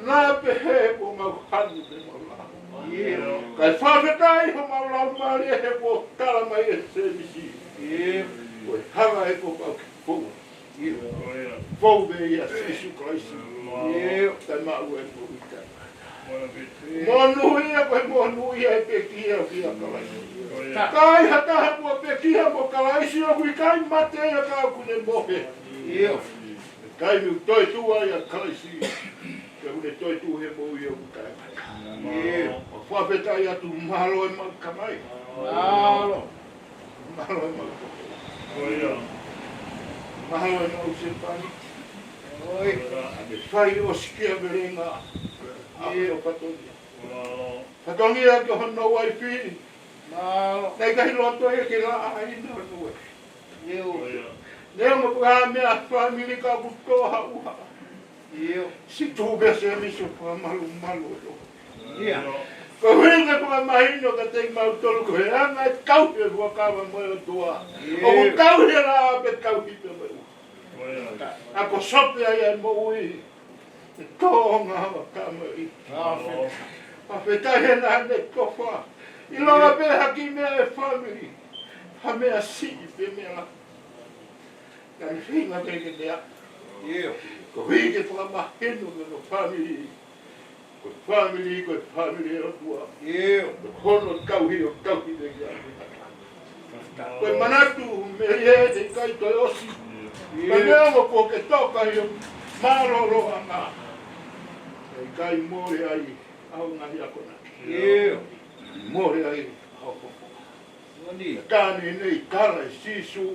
Naʻa pehē kuo mau hanu pē mau la. Kae fakafetaʻi homau laumālie he kuo tala mai ʻe Sēmisi. Ko e hala ē kuo pau ke fou. Fou pē ʻia Sīsū Kalaisi. Kae maʻu e moʻui taʻengata. Monūʻia ko e monūʻia ʻe pekia ʻia Kalaisi. Ka ai ha taha kuo pekia mo Kalaisi ʻoku ʻikai mate ia ka ʻoku ne mohe. Taimi ʻoku toetuʻu ai ʻa Kalaisi. Pea ʻoku ne toetuʻu he moʻui ʻoku taʻengata. ʻOku fakafetaʻi atu, mālō e maʻu tamai. Mālō. Mālō e maʻu koko. Mālō e maʻu sēpani. ʻA e fai ʻo sikia melenga. ʻA e fatongia. Fatongia ki hono uaifi. Naʻe ʻikai loto ia ke laʻaina hono uaifi. Neongo ko e hā e meʻa fāmili ka ʻoku tō ha ʻuha. Siʻi tuʻu pē Sēmisi ʻo fakamalumalu ʻo. Ko e ʻuhinga fakamahino kiate kimautolu ko e anga e tauhi e fuakava mo e ʻOtua. ʻOku tauhi e laʻā pea tauhi pē mo e ʻuha. ʻA ko Siope ai e moʻui. Ko e ngaahi tamai. Fakafetaʻi he naʻa ne kofa. ʻIlonga pē ha kiʻi meʻa e fāmili. Ha meʻa siʻi pe meʻa lahi. Ka ne feinga pē ke meʻa. Ko e ʻuhi ke fakamahino ki hono fāmili. Ko e fāmili, ko e fāmili ʻo e ʻOtua. Ko hono tauhi ʻo tauhi pē ki ai. Ko e manatu mei he ʻikai toe ʻosi. Ka neongo kuo ke toka ʻi ho mālōlōʻanga. Ko ʻIkai mole ai ʻa hoʻo ngaahi akonaki. ʻIo. Mole ai ʻa hoʻo fofoa. Moʻoni. Ka ne ne kala ʻe Sīsū,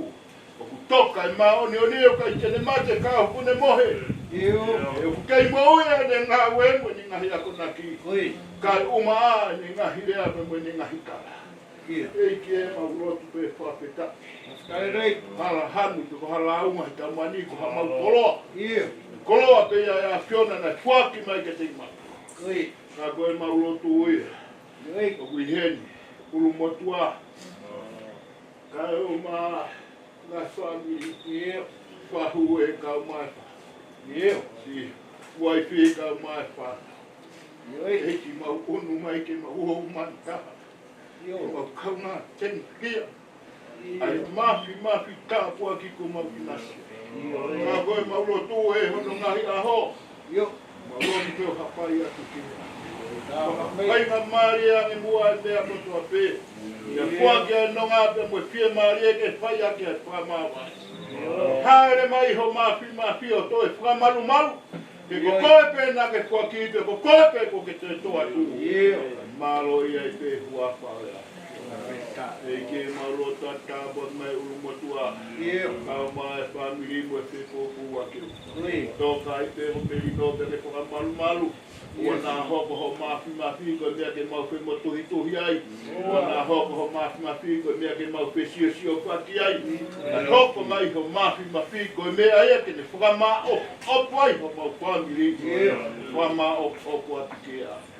ʻoku toka e māʻoniʻoni, ʻoku ʻikai te ne mate ka ʻoku ne mohe. ʻIo. ʻOku kei moʻui ʻene ngāue mo ʻene ngaahi akonaki. ʻIo. Kae ʻumaʻā ʻene ngaahi lea mo ʻene ngaahi kala. ʻIo. ʻEiki ē, mau lotu pē fakafetaʻi. Fakafetaʻi. Hala hanu, ko hala ʻaonga he taumani, ko hamau koloa. ʻIo. Koloa pē ia ʻa e ʻAfiona naʻe foaki mai kiate kimautolu. ʻIo. Ka ko ʻemau lotu ia. ʻIo. ʻOku ʻi heni, ʻulumotuʻa. Kae ʻumaʻā ngaahi fāmili. ʻIo. Fahu ē kae ʻumaʻā e fā. ʻIo. Siʻi uaifi kae ʻumaʻā e fā. ʻIo. ʻEiki, mau ʻunu mai ke mau ō mani taha. ʻIo. Mau kaungā tenikia. ʻIo. ʻA e mafimafi tāpuaki kuo mau ʻinasi. ʻIo. Ka ko ʻemau lotu ē hono ngaahi ʻaho. ʻIo. Mau lotu pē ʻo hapai atu ki he ʻAfiona. Tāpuaki. Faingamālie ange muʻa e meʻa kotoa pē. ʻIo. ʻIo. Foaki ʻa e nonga pea mo e fiemālie ke fai ʻaki ʻa e fakamāvae. ʻIo. Hāʻele mai ho mafimafi ʻo toe fakamalumalu. He ko koe pē naʻa ke foaki pea ko koe pē ʻoku ke toe tō atu. ʻIo. Mālō ia ʻi he huafa ʻo e ʻAfiona. ʻEiki, mau lotu atu, tāpuakiʻi mai ʻulumotuʻa. ʻIo. Kae ʻumaʻā e fāmili mo e fepōpula ke u. ʻIo. Toka ai pē ho melino pea ke fakamalumalu. ʻIo. ʻOua naʻa hoko ho mafimafi ko e meʻa ke mau femotuhituhi ai. ʻOua naʻa hoko ho mafimafi ko e meʻa ke mau fesiosiofaki ai. Kae hoko mai ho mafimafi ko e meʻa ia ke ne fakamaʻopoʻopo ai homau fāmili. ʻIo. Fakamaʻopoʻopo atu ki he ʻAfiona.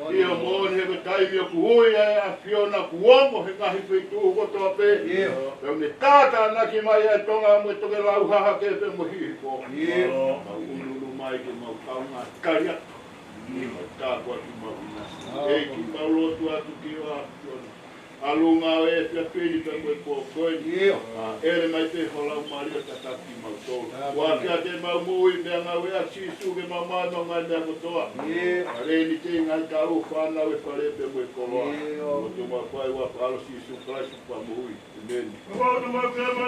ʻIo, moʻoni he ko e taimi ʻoku ui ai e ʻAfiona ʻoku ongo he ngaahi feituʻu kotoa pē. ʻIo. Pea ʻoku ne tātānaki mai ʻa e Tonga mo e tokelau, Hahake pea mo Hihifo. ʻIo. Mau ʻunuʻunu mai ke mau kaungā kaliʻaki. Mau tāpuaki, mau ʻinasi. ʻEiki, mau lotu atu ki he ʻAfiona. ʻAlu ngāue he efiafi ni pea mo e pō ko eni. ʻIo. ʻEle mai pē ho Laumālie ʻo tataki kimautolu. Tāpuaki. Foaki atu ʻemau moʻui, meʻangāue ʻa Sīsū ke mau maʻu ʻemau ngaahi meʻa kotoa. ʻIo. Fale ni, telinga, tau, fānau, e fale pea mo e koloa. ʻIo. Lotu mau fai ʻi he huafa ʻo Sīsū Kalaisi ko homau Fakamoʻui. ʻĒmeni.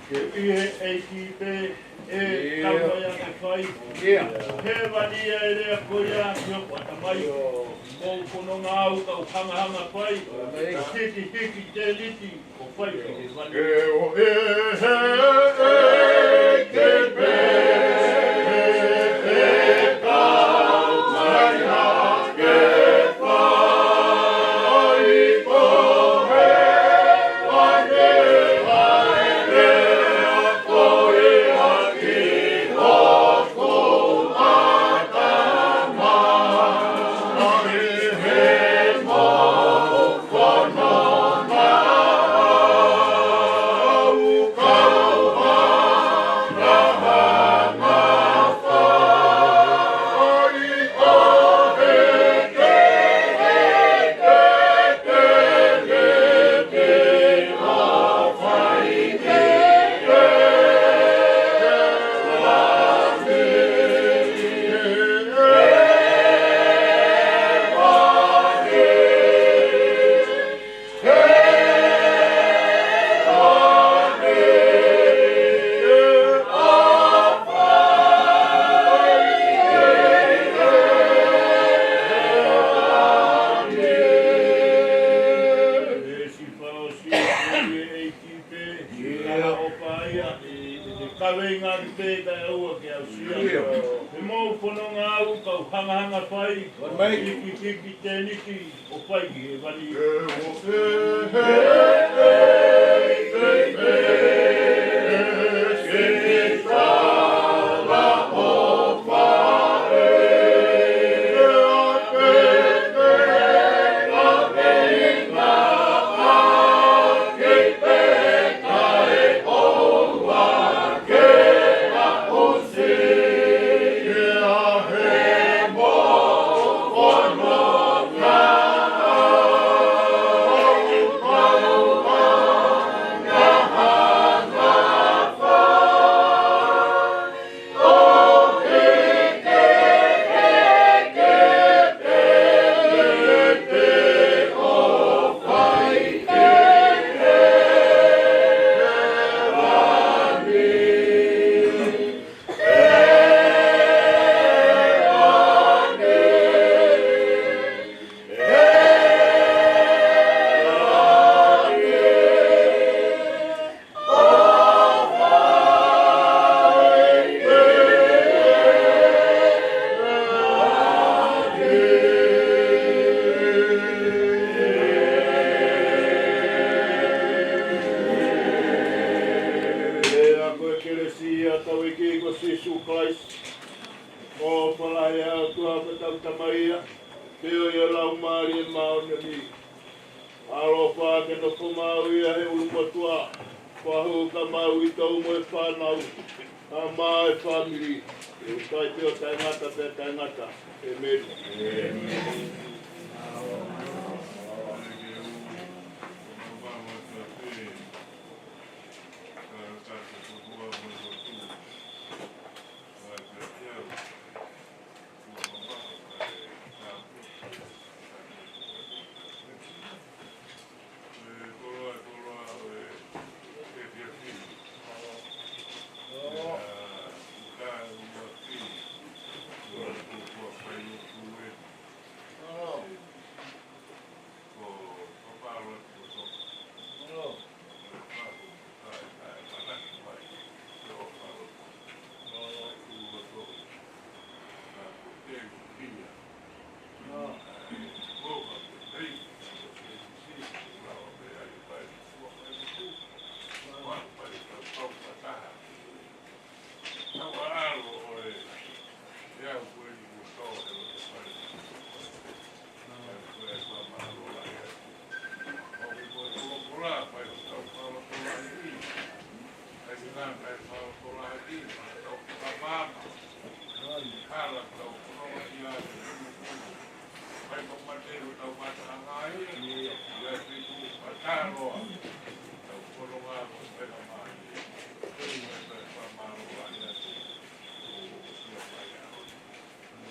Ke ʻi he ʻEiki pē ʻe tau mai ʻa e fai. ʻIo. Hēvani ia e lea ko ia ki hoku ʻatamai. ʻIo. Mo hoku ngāue kau hangahanga fai. ʻIo. Hikihiki teliti ʻo fai ki hēvani. ʻE ʻo e he ʻEiki pē ʻe tau mai ʻa e fai. Pē kae ʻoua ke aʻusia. He mou fononga au kau hangahanga fai. Mai. Kiki kiki teniki ʻo fai ki hēvani. Pea ko e kelesi ʻa hotau ʻEiki ko Sīsū Kalaisi, ʻofa lahi ʻa e ʻOtua ko hotau Tamai, feohi ʻa e Laumālie Māʻoniʻoni, ʻaloʻofa ke nofo maʻu ia he ʻulumotuʻa, fakaʻuhinga maʻu ʻi he tau mo e fānau, ʻa e fāmili, ʻo taʻengata pea taʻengata. ʻĒmeni.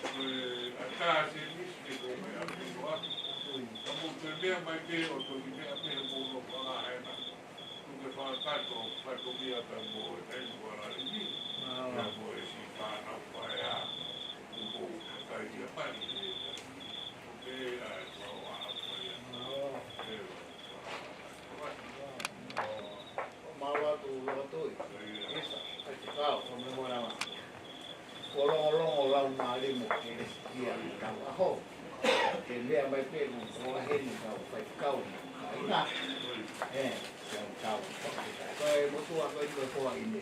Ko e ʻatā se misi ke ko e meʻa pē loa. Ka mou toe meʻa mai pē ʻo toki meʻa pē he mou loa pala hena. Tuku ke fakakakato, fatongia pē mo e taimi kuo lali ni. Ia mo e si pānau paea. Kuo mou kakai ia mani e. Ko pē ʻa e kua o a paea. Mālō atu, Lotoi. Isa, ʻai te kau, ko me mora ma. Ko longolongo lau mālie mo kelesi ia, tau aho. Ke meʻa mai pē mo ko la heni kau, fai kau, kāinga. ʻE, kau, kau. Ko e motuʻa ko e ko e koa ʻi ne.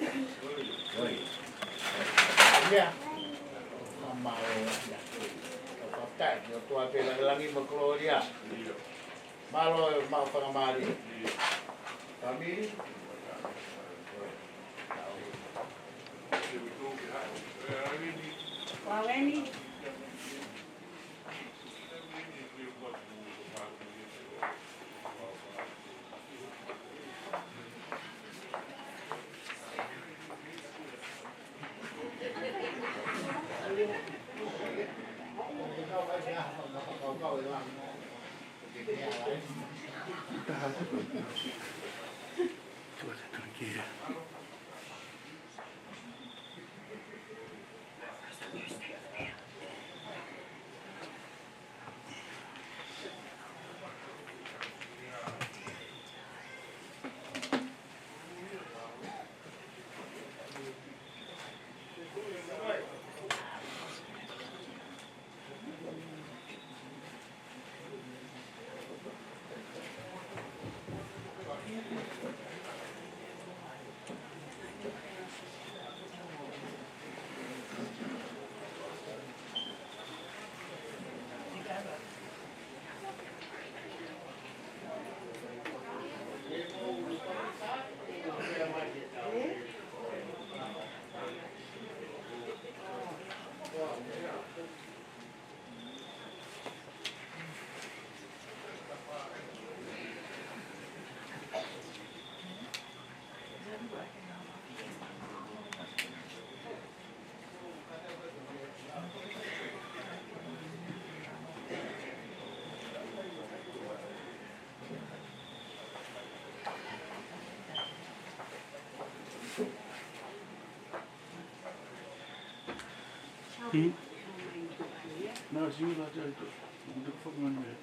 Oi. Ia. Mālō ia. Kau katai, ʻOtua pē langilangi mo e kolōlia. Mālō e maʻu fakamālō. Fāmili. Ua weni. Hmm? No, it's you that I do. I'm gonna fuck my man.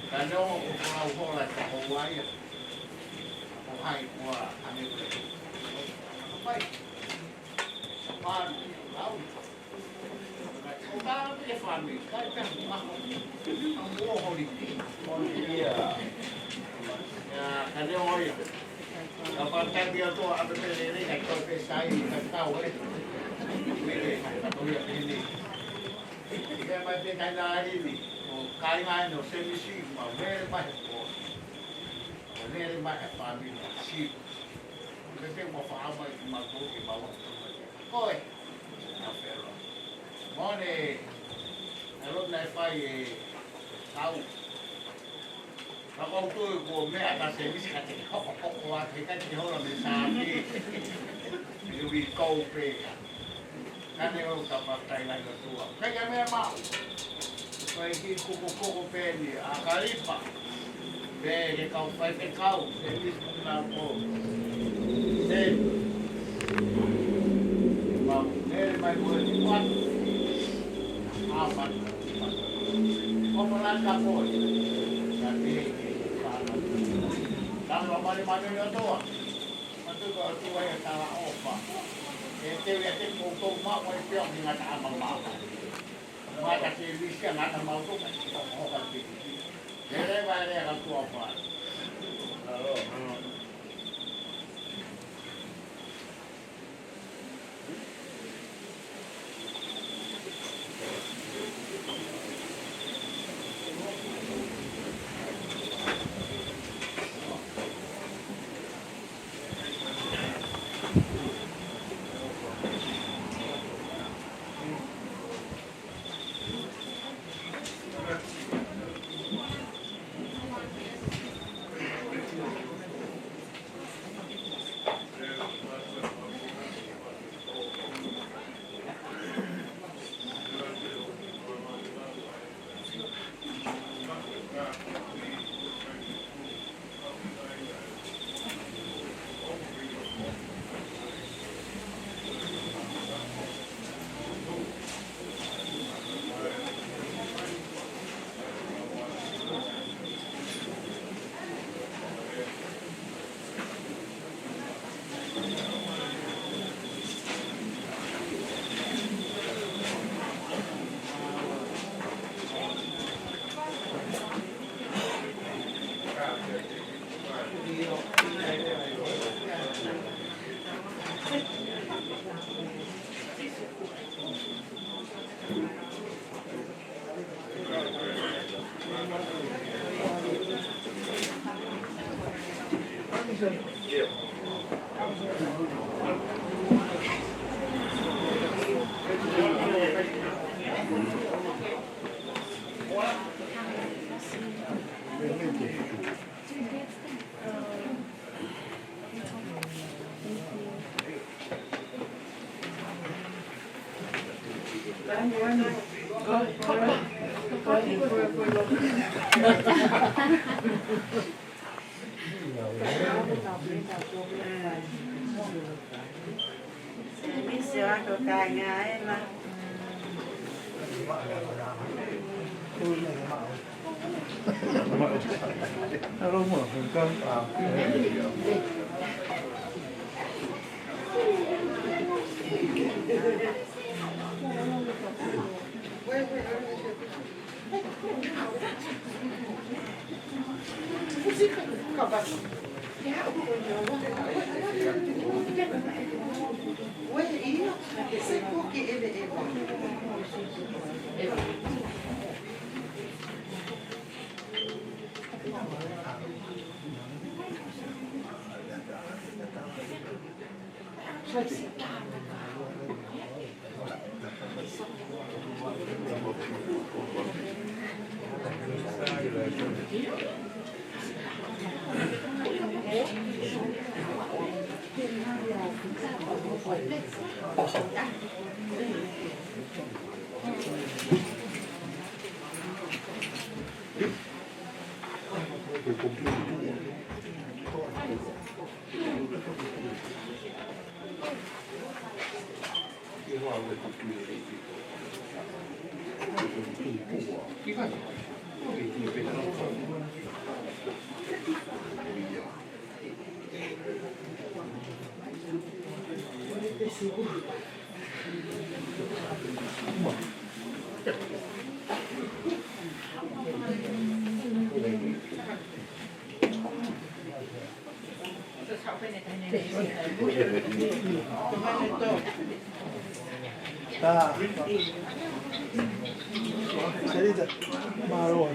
Ka ne o ko lau hola ka ko waia. Ko hai kua ane kule. Pai. Pānu, lau. Ko tā pē fāmi, kai pē maho. Ang uo holi. Ia, ka ne o ia. Ka pātai pia tō a pē pē lele, ka tō pē sai, ka tau e. Mele, ka tō ia pē ne. Ia mai pē kai nā rini. Ko kai ngai no semisi, ma mele mai ko. Ko lele mai e fāmili sivi. Ko te te ua faʻa mai ki mātou ke mau atu mai. Ko e. Nā fero. Mone. E lo nai fai e tau. Ka ko tu ko mea ka se misi ka te hoko hoko a ke ka te hola me sa ke. Iwi kou pē. Ka ne o ka patai lai ka tua. Ka ia mea mau. Ko e ki kuku kuku pē ni a kalipa. Pē ke kau fai pē kau. Pē ni kuku nau ko. Pē. Mau. Pē mai ko e ni kuat. A pat. Ko ko lan ka ko. Ka pē ke ka na. Ka lo mani mani o toa. Matu ka o tua e tala ofa. E te ui a te koutou mau e peo ni ngata ama mau. Mata ke visi a ngata mau toka ki o hoka te. Lele vai lea ka tua fai. Misi wako kanga ena. Ah. Sarita, mālō.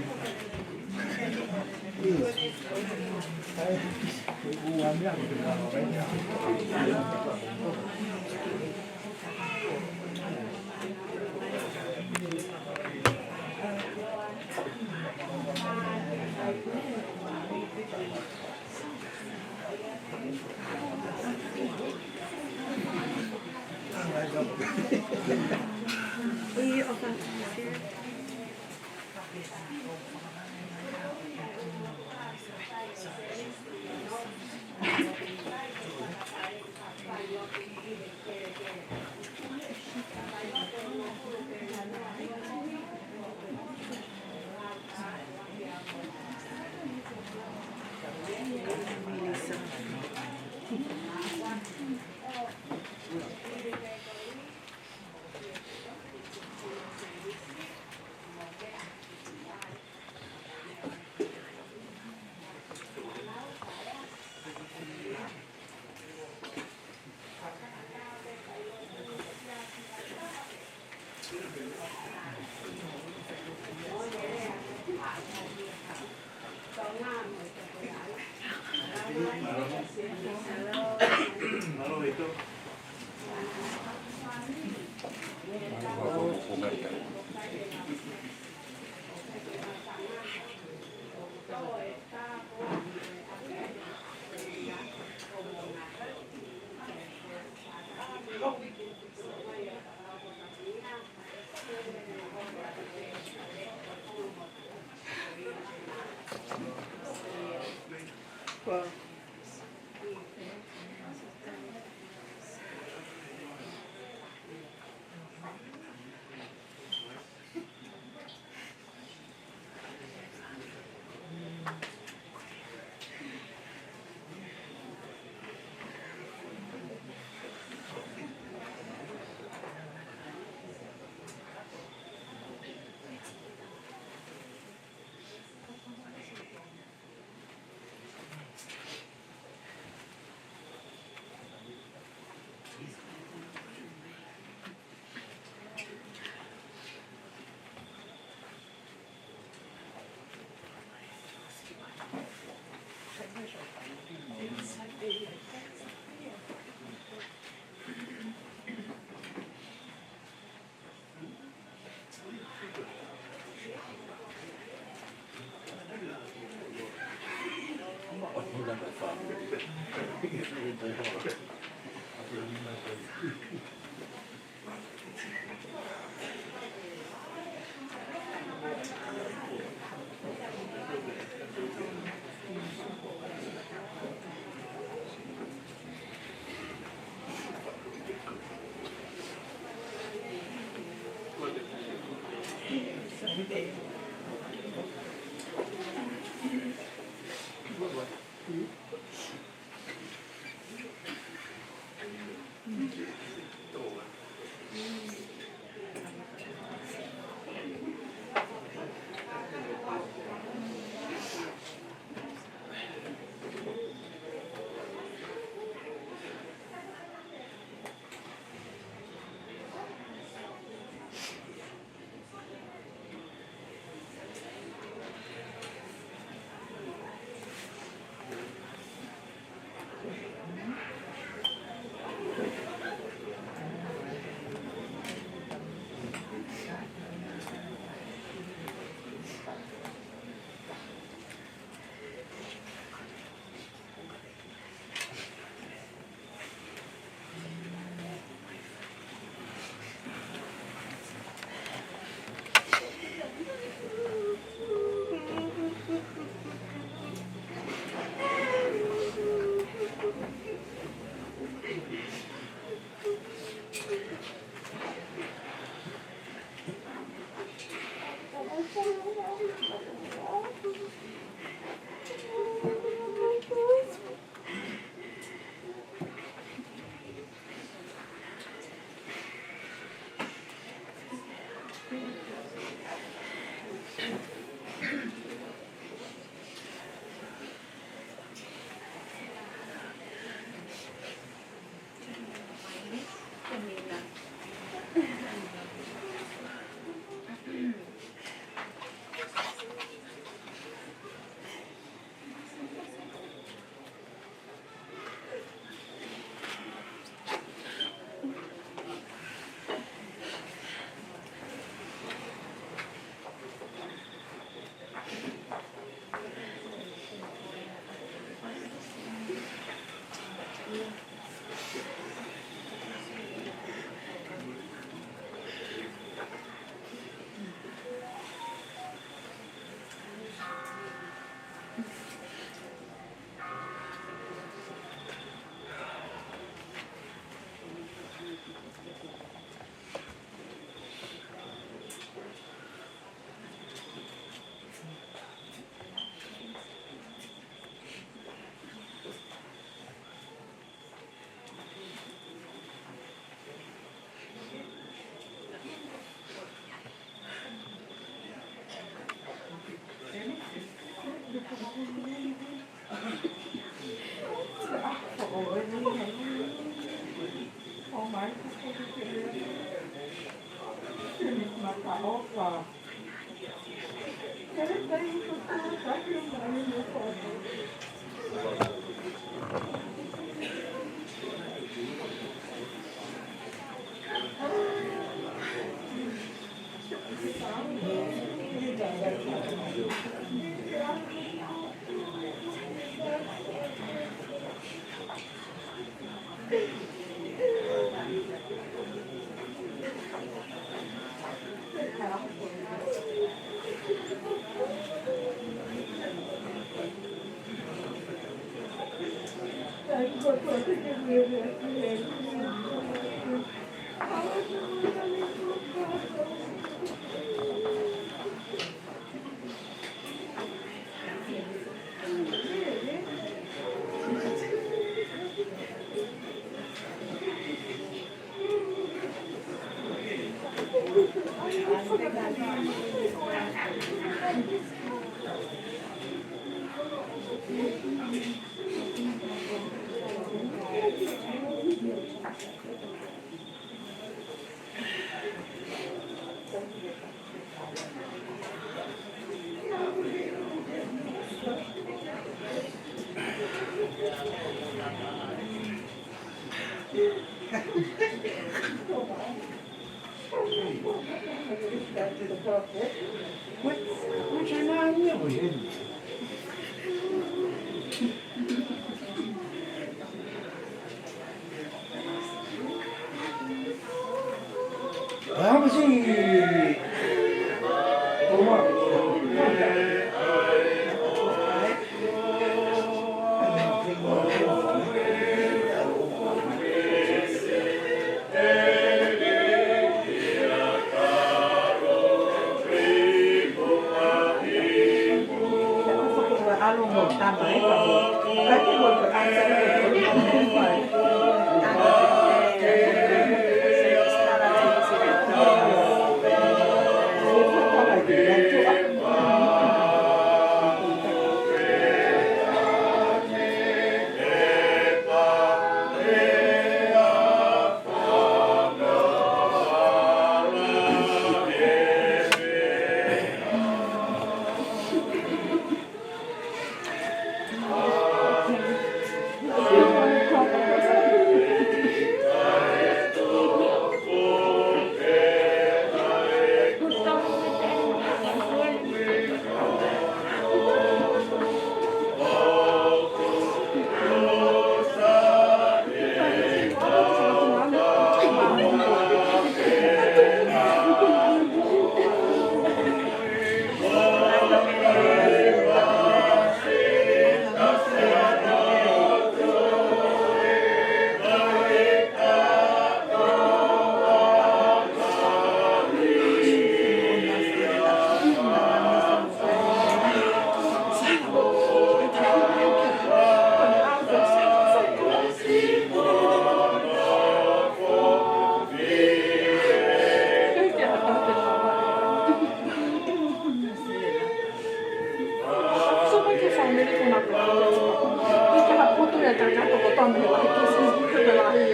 Ka ko tonu he lahi kisi, he lahi.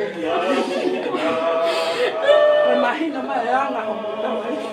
Ko e mahino mai e anga hoʻomo tamaiki.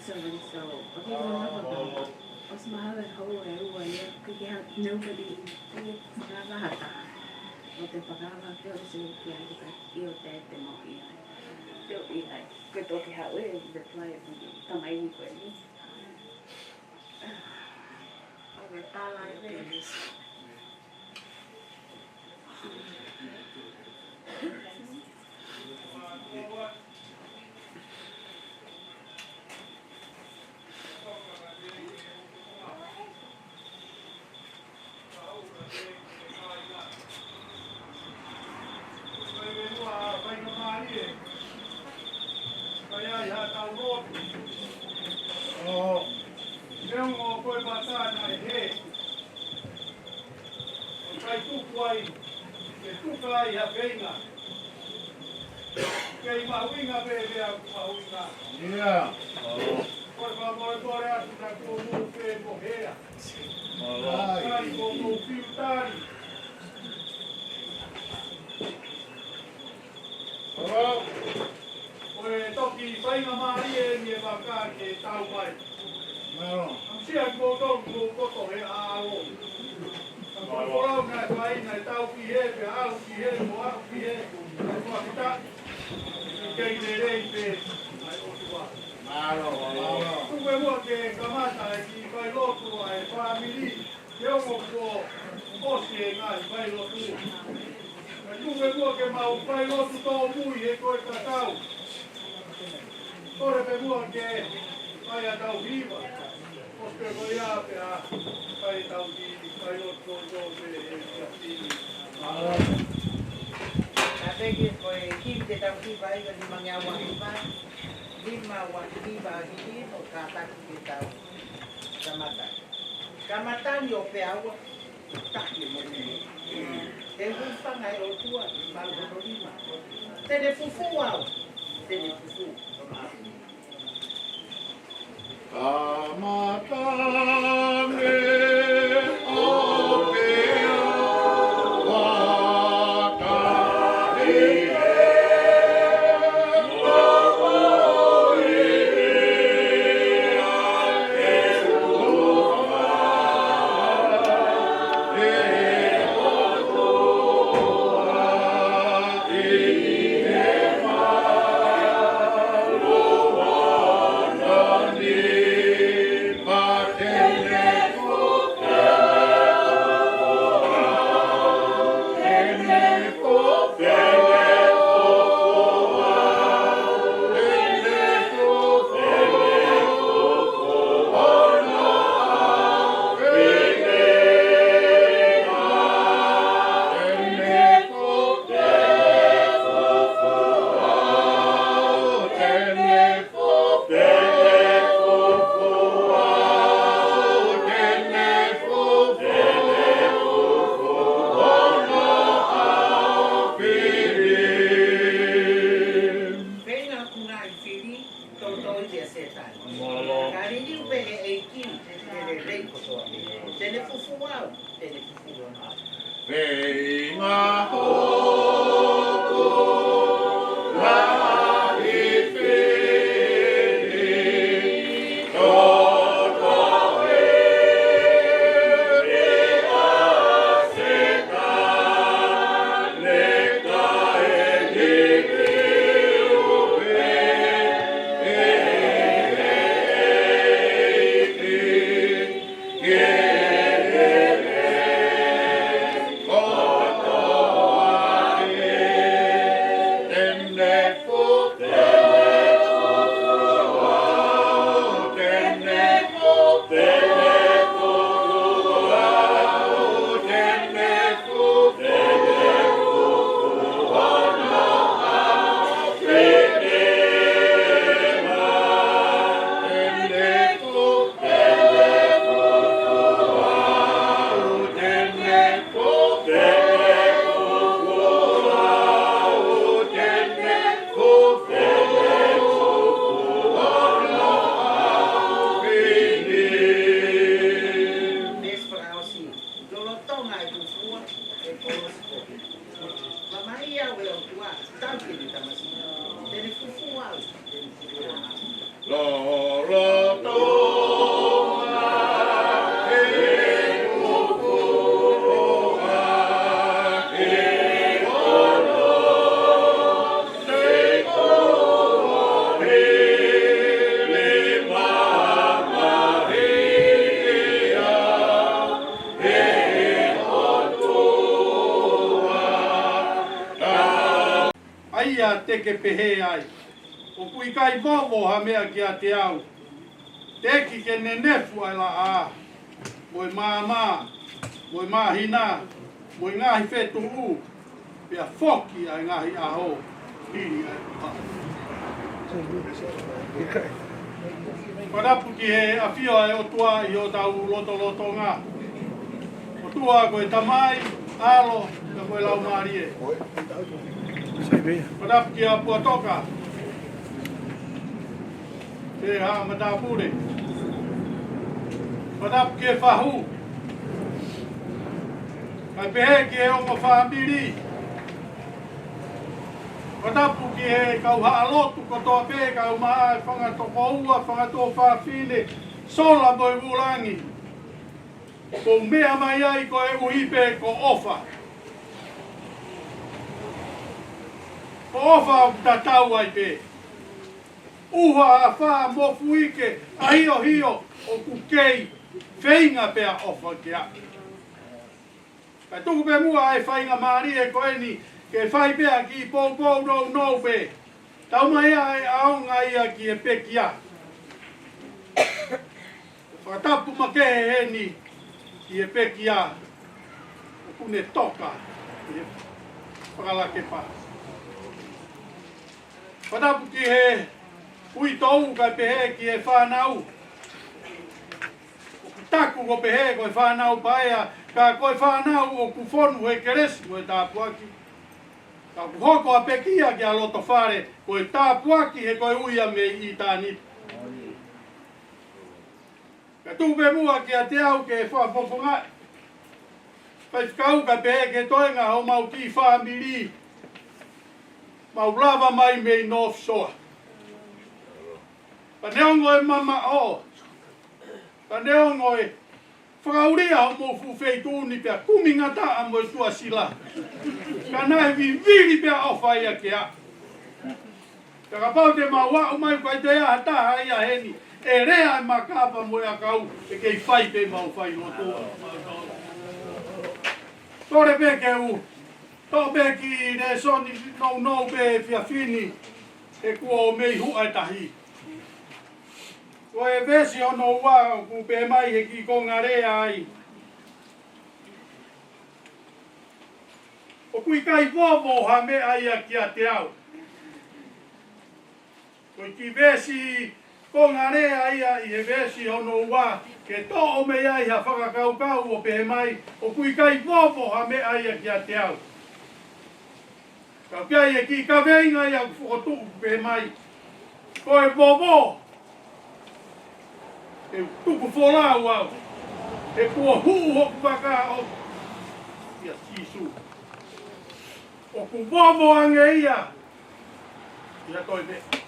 So and so. Okay, well, never mind. What's my other hoe? Nobody. Nada hata. O te pakava ke o se kia i ka i o te te mo i ai. Te o i ai. Ke toki hau e reply e tamai ni ko e ni. O te tala e te. ʻO, neongo ko e mata naʻe hē, ʻo kai tuku ai, ke tuka ai ha feinga. Kei mahuʻinga pē meʻa ʻoku mahuʻinga. ʻIo. Ko e fakamolemole atu na kuo mou pē mo hea. Mālō. Kai ko mou fiu tali. Ia ko tau ko koto he ʻalo. Ko lau ngaahi fai ngaahi tau ki he, pe ʻalu ki he, mo ʻalu ki he, mo fakita. Kei lelei pē, ʻai ʻOtua. Mālō, mālō. Tuku muʻa ke kamata e kiʻi failotu ʻa e fāmili, ke ongo kuo ʻosi e ngaahi failotu. Tuku muʻa ke mau failotu tōmui he ko e kakau. Kole pē muʻa ke ʻai ʻa tau hiva. ʻOsi pē ko ia pea ʻai tau ki, ʻai ʻo tō tō pē he kia pini. Ka peki ko e kiʻi te tau hiva ai ka limangeau ʻa hiva. Lima ua hiva hiki ʻo kātaki ke tau kamata. Kamata ni ʻo pea ua. Taki mo ni. Te hūfanga e ʻOtua, malu hono lima. Te ne fufū au. Te ne fufū. Kamata ni ʻo pea ua. Feinga ʻoku ngaahi fili, toutou ʻi he Sētane. Mālō. Ka liliu pē ʻe he ʻEiki, te ne lelei kotoa pē. Te ne fufū au, te ne fufū au. Feinga hoku ngaahi fili, toutou ʻi he Sētane. Lolotonga e fufua, e kolosi ko. Mamahi au ʻe ʻOtua, tau ki he tamasiʻi. Te ne fufū au, te ne fufū au. Lolotonga e fufua, e kolosi ko, ʻe mamahi au. ʻA ia te ke pehē ai, ʻoku ʻikai momo ha meʻa kiate au, teʻeki ke nenefu ʻa e laʻā, mo e maama, mo e māhina, mo e ngaahi fetuʻu, pea foki ʻa e ngaahi ʻaho, hili ʻa e kupaʻu. Fakatapu ki he ʻafio ʻa e ʻOtua ʻi hotau lotolotonga. ʻOtua ko e Tamai, ʻAlo, pea ko e Laumālie. Fakatapu kia Puatoka. Pea Matāpule. Fakatapu ki he fahu. Kae pehē ki he ongo fāmili. Fakatapu ki he kau haʻa lotu kotoa pē, kau mai e fanga tokoua, fanga tuofāfine, Sola mo e vūlangi, ʻoku ou meʻa mai ai koeʻuhi pē ko ʻofa. Ko ʻofa ʻoku tatau ai pē. ʻUha, afā, mofuike, ʻahiohio, ʻoku kei feinga pē ʻa ʻofa ke aʻu. Kae tuku pē muʻa e faingamālie ko eni ke fai pē ʻa e kiʻi poupou nounou pē. Tau mai ʻa e ʻaonga ia ki he pekia. Fakatapu makehe heni ki he pekia ʻoku ne toka ʻi he fakalakepa. Fakatapu ki he uitou kae pehē ki he fānau. ʻOku taku ʻo pehē ko e fānau paea, ka ko e fānau ʻoku fonu he kelesi mo e tāpuaki. Ka ʻoku hoko ʻa pekia ki ʻa loto fale, ko e tāpuaki he ko e ui ia mei ʻitāniti. Ka tuku pē muʻa kiate au ke fakafofongaʻi. Faifekau kae pehē ki he toenga homau kiʻi fāmili. Mau lava mai mei North Shore. Ka neongo e mamaʻo. Ka neongo e fakaʻulia hoʻomou fuʻu feituʻu ni pea kumi ngataʻa mo e tuʻasila. Ka naʻe vivili pē ʻa ʻofa ia ke aʻu. Ka kapau te mau aʻu mai ʻoku ʻikai toe ʻi ai ha taha ia heni ʻe lea e makapa mo e ʻakau, ʻe kei fai pē mau fai lotu. Kole pē ke u toʻo pē kiʻi lēsoni nounou pē efiafi ni, he kuo mei huʻa e tahi. Ko e veesi hono ua ʻoku pehē mai he kiʻi konga lea ai. ʻOku ʻikai vovo ha meʻa ia kiate au. Ko e kiʻi veesi konga lea ia ʻi he veesi hono ua, ke toʻo mei ai ha fakakaukau ʻo pehē mai, ʻoku ʻikai vovo ha meʻa ia kiate au. Ka ʻoku ʻi ai e kiʻi kaveinga ia ʻoku fokotuʻu pē mai. Ko e vovo, ʻe tuku folau au. He kuo huʻu hoku vaka ʻo ia Sīsū. ʻOku vovo ange ia. Ia toe meʻa.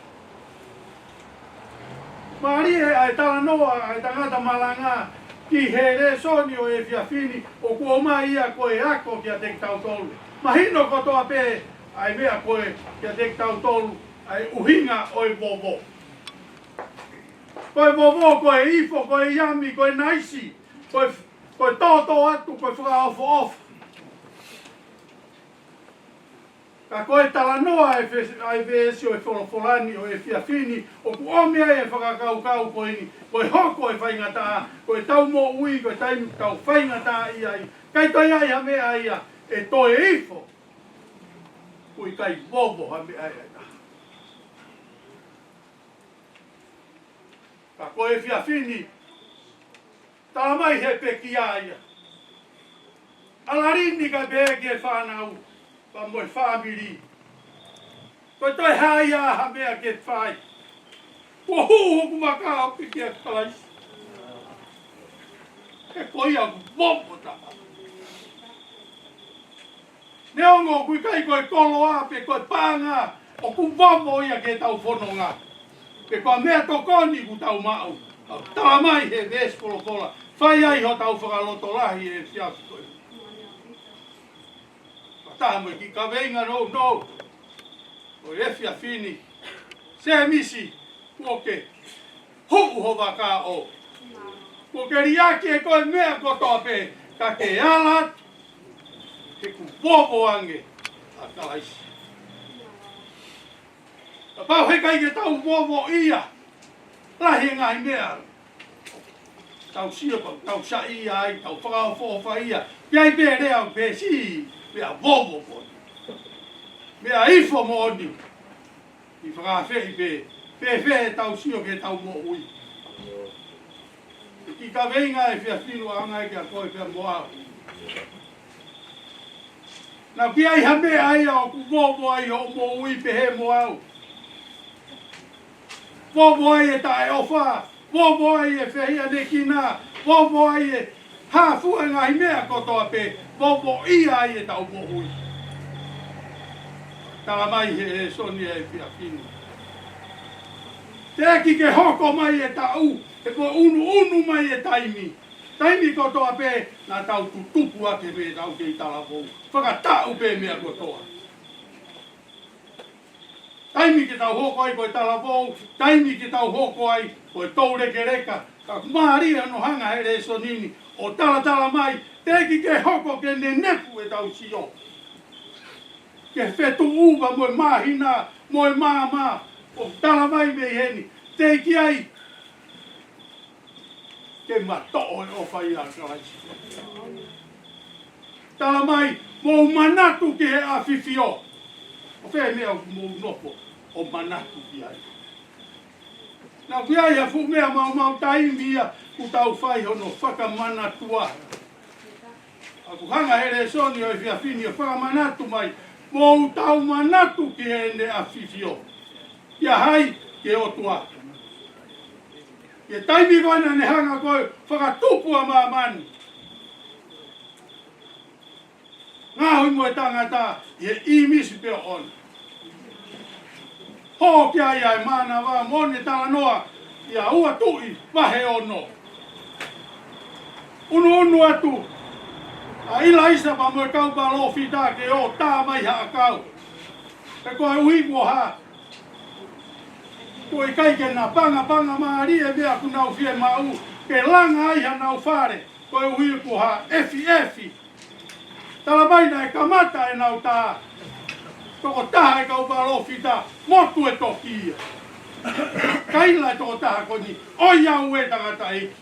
Mālie ʻa e talanoa ʻa e tangata malanga ki he lēsoni ʻo e efiafi ni, ʻoku ʻomai ia ko e ako kiate kitautolu. Mahino kotoa pē ʻa e meʻa ko ē kiate kitautolu, ʻa e ʻuhinga ʻo e vovo. Ko e vovo, ko e ifo, ko e iami, ko e naisi, ko e, ko e tōtōatu, ko e fakaʻofoʻofa. Ka ko e talanoa e fe-, ʻa e veesi ʻo e folofola ni ʻo e efiafi ni, ʻoku ʻomi ai e fakakaukau ko eni, ko e hoko e faingataʻa, ko e tau moʻui, ko e taimi tau faingataʻaʻia ai, ʻikai toe ʻi ai ha meʻa ia ʻe toe ifo, ʻoku ʻikai vovo ha meʻa ia. Ka ko e efiafi ni, tala mai he pekia ia. ʻAlani ni kae pehē ki he fānau, pea mo e fāmili. Ko e toe hā ia ha meʻa ke fai. Kuo huʻu hoku vaka ʻo pekia Kalaisi. He ko ia ʻoku vovo taha. Neongo ʻoku ʻikai ko e koloa pe ko e paʻanga, ʻoku vovo ia ke tau fononga. Pe ko e meʻatokoni ʻoku tau maʻu. Tala mai he veesi folofola. Fai ai hotau fakalotolahi he efiafi ko eni. Fakataha mo e kiʻi kaveinga nounou ʻo e efiafi ni. Sēmisi, kuo ke huʻu ho vaka ʻo. Kuo ke liʻaki ʻe koe meʻa kotoa pē, ka ke ala atu. He kuo vovo ange ʻa Kalaisi. Kapau heʻikai ke tau vovo ia, lahi e ngaahi meʻa tau sio, tau saiʻia ai, tau fakaʻofoʻofa ia. Pea ʻi ai pē lea ʻoku pehē, meʻa vovo moʻoni. Meʻa ifo moʻoni. ʻI fakaafeʻi pē, pē fē tau sio ki heʻetau moʻui. Kiʻi kaveinga e efiafi ni ʻoku ʻaonga ai kia koe pea mo au. Naʻa ʻoku ʻi ai ha meʻa ia ʻoku vovo ai hoʻo moʻui pehē mo au. Vovo ai e taʻeʻofa, vovo ai e fehiʻanekina, vovo ai e hā fua e ngaahi meʻa kotoa pē, vovo ia ai ʻetau moʻui. Tala mai he lēsoni e efiafi ni. Teʻeki ke hoko mai e taʻu, he ko e ʻunuʻunu mai e taimi. Taimi kotoa pē naʻa tau tutupu ake pē ʻetau kei talavou. Fakataʻu pē meʻa kotoa. Taimi ke tau hoko ai ko e talavou, taimi ke tau hoko ai ko e toulekeleka. Ka ʻoku mālie hono hanga he lēsoni ni ʻo talatala mai, teʻeki ke hoko ke nenefu ʻetau sio. Ke fetuʻu ʻuva mo e māhina, mo e maama, ʻo talamai mei heni, teʻeki ai ke matoʻo e ʻofa ʻia Kalaisi. Talamai, mou manatu ki he ʻafifio. ʻO fē meʻa ʻoku mou nofo ʻo manatu ki ai? Naʻa ʻoku ʻi ai ha fuʻu meʻa maumau taimi ia ʻoku tau fai hono fakamanatua. ʻOku hanga he lēsoni ʻo e efiafi ni ʻo fakamanatu mai, mou tau manatu ki heʻene ʻafifio. Ki hai? Ki he ʻOtua. Ki he taimi ko ē naʻa ne hanga ko ē ʻo fakatupu ʻa māmani. Ngaohi mo e tangata ʻi he ʻīmisi pē ʻoʻona. Hoko ki ai ʻa e mānava mo ʻene talanoa ʻia Ua Tuʻi vahe ono. ʻUnuʻunu atu ʻa ʻIlaisa pea mo e kau palōfita ke ō tā mai ha ʻakau. He koeʻuhi ko e hā? Kuo ʻikai ke na pangapanga mālie e meʻa ʻoku nau fiemaʻu ke langa ai hanau fale. Koeʻuhi ko e hā? Efiafi. Talamai naʻe kamata ʻenau tā. Tokotaha e kau palōfita, motu e toki ia. Kaila e tokotaha ko eni, ʻoi au ē tangataʻeiki.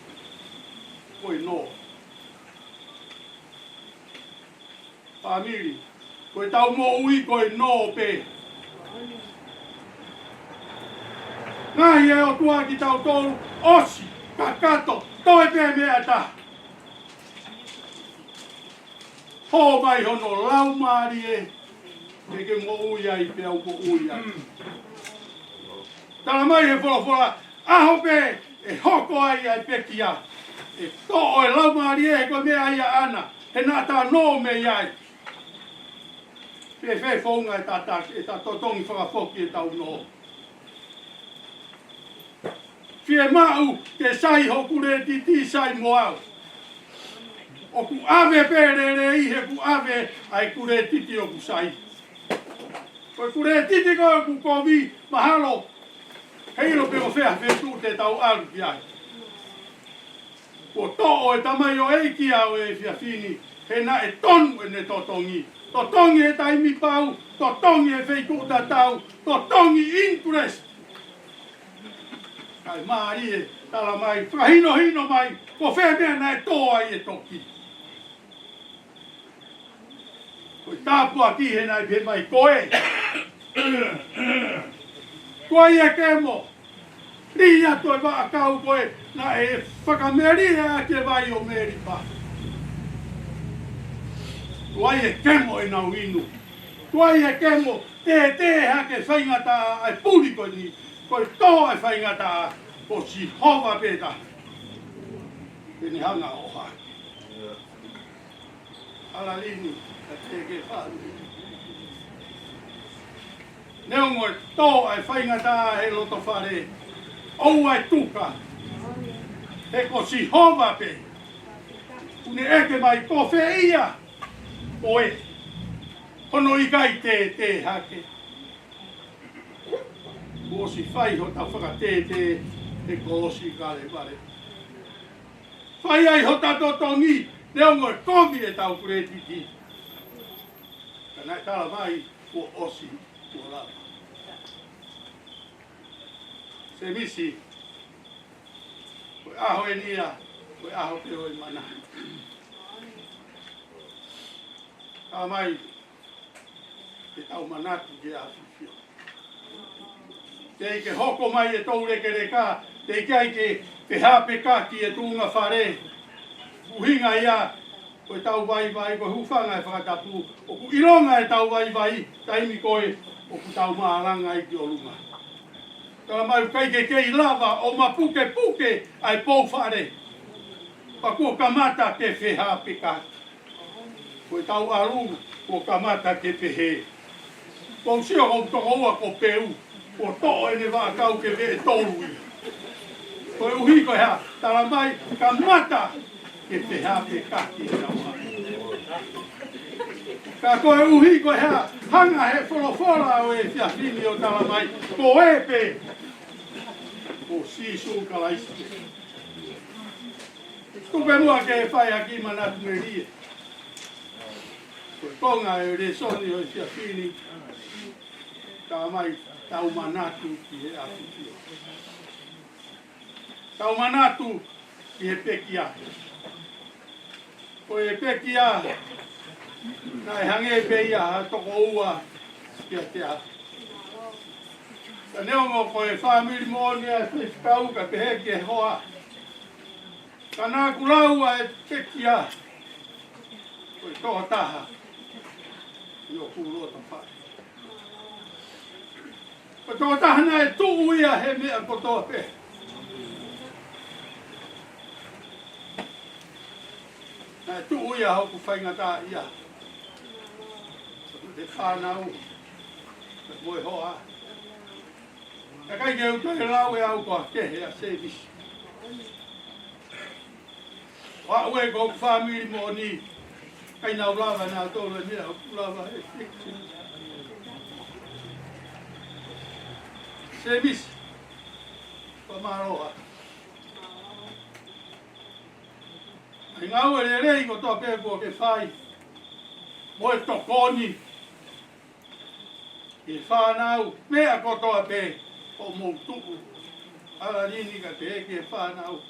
Ko e nō. Fāmili, ko ʻetau moʻui ko e nō pē. Ngaohi e ʻOtua kitautolu, ʻosi, kakato, toe pē meʻa ʻe taha. Hō mai hono Laumālie, ke ke moʻui ai pea u moʻui ai. Talamai he folofola, ʻaho pē ʻe hoko ai ʻa e pekia, ʻe toʻo e Laumālie he ko e meʻa ia ʻaʻana, he naʻa ta nō mei ai. Fēfē founga ʻeta, ʻeta totongi fakafoki ʻetau nō? Fiemaʻu ke sai hoku kēleti, sai mo au. ʻOku ʻave pē lelei he ʻoku ʻave ʻa e kēleti ʻoku sai. Ko e kēleti ko ē ʻoku kovi, mahalo, heiʻilo pē ko fē ha feituʻu te tau ʻalu ki ai. Kuo toʻo e tamaioʻeiki ʻo e efiafi ni, he naʻe tonu ʻene totongi. Totongi he taimi pau, totongi he feituʻu tatau, totongi interest. Kae mālie, talamai, fakahinohino mai, ko fē meʻa naʻe tō ai e toki. Ko e tāpuaki he naʻe pehē mai ko e. Ko e kemo. Lī atu e vaʻakau ko ē naʻe fakamelie ʻaki e vai ʻo Melipa. Ko e kemo ʻenau inu. Ko e kemo tētē hake faingataʻa ʻa e puli ko eni. Ko e tō ʻa e faingataʻa ko Sihova pē taha. Te ne hanga ʻo ʻohake. Alalini, ka te ke fāmi. Neongo e tō ʻa e faingataʻa he loto fale, ʻoua ʻe tuka. He ko Sihova pē. ʻOku ne ʻeke mai ko fē ia, ko e. Hono ʻikai tētē hake. Kuo ʻosi fai hota fakatētē he kolosi Kalevale. Fai ai hota totongi, neongo e kovi ʻetau kēleti. Ka naʻe talamai, kuo ʻosi, kuo lava. Semisi, ko e ʻaho eni ia, ko e ʻaho pē ʻo e mana. Talamai, ke tau manatu ki he ʻafifio. Teʻeki ke hoko mai e toulekeleka, teʻeki ai ke fehāpekaki e tuʻunga fale. ʻUhinga ia, ko e tau vaivai, ko e hūfanga he fakatapu, ʻoku ʻilonga e tau vaivai, taimi ko ē, ʻoku tau mālanga ai ki ʻolunga. Talamai ʻoku ʻikai ke kei lava ʻo mapukepuke ʻa e pou fale. Pea kuo kamata ke fehāpekaki. Ko e tau ʻalu, kuo kamata ke pehē. Kuo u sio ko e tokoua ko Peu. Kuo toʻo ʻene vaʻakau ke veʻe tolu ia. Koeʻuhi ko e hā? Tala mai, kamata ke te hape kaki e tauha. Ka koeʻuhi ko e hā? Hanga he folofola ʻo e efiafi ni ʻo tala mai, ko e pē, ko Sīsū Kalaisi. Tuku pē muʻa ke fai ha kiʻi manatu melie. Ko e konga e lēsoni ʻo e efiafi ni, tala mai, tau manatu ki he ʻafio. Tau manatu ki he pekia. Ko e pekia, naʻe hangē pē ia ha toko ua kiate au. Ka neongo ko e fāmili moʻoni ʻa e faifekau, ka pehē ki he hoa, ka naʻa ku lau ʻa e pekia, ko e tokotaha ʻi hoku loto fale. Ko e tokotaha naʻe tuʻu ia he meʻa kotoa pē. Naʻe tuʻu ia hoku faingataʻaʻia, mo e fānau, mo e hoa. Ka ʻikai ke u toe lau ʻe au ko e kehe ʻa Sēmisi. ʻO aʻu ē ko hoku fāmili moʻoni, ʻikai nau lava nautolu e meʻa ʻoku lava ʻe Sēmisi. Sēmisi, fakamālō ā. ʻA e ngāue lelei kotoa pē kuo ke fai, mo e tokoni ki he fānau, meʻa kotoa pē, ʻo mou tuʻu. ʻAlani ni, ka pehē ki he fānau.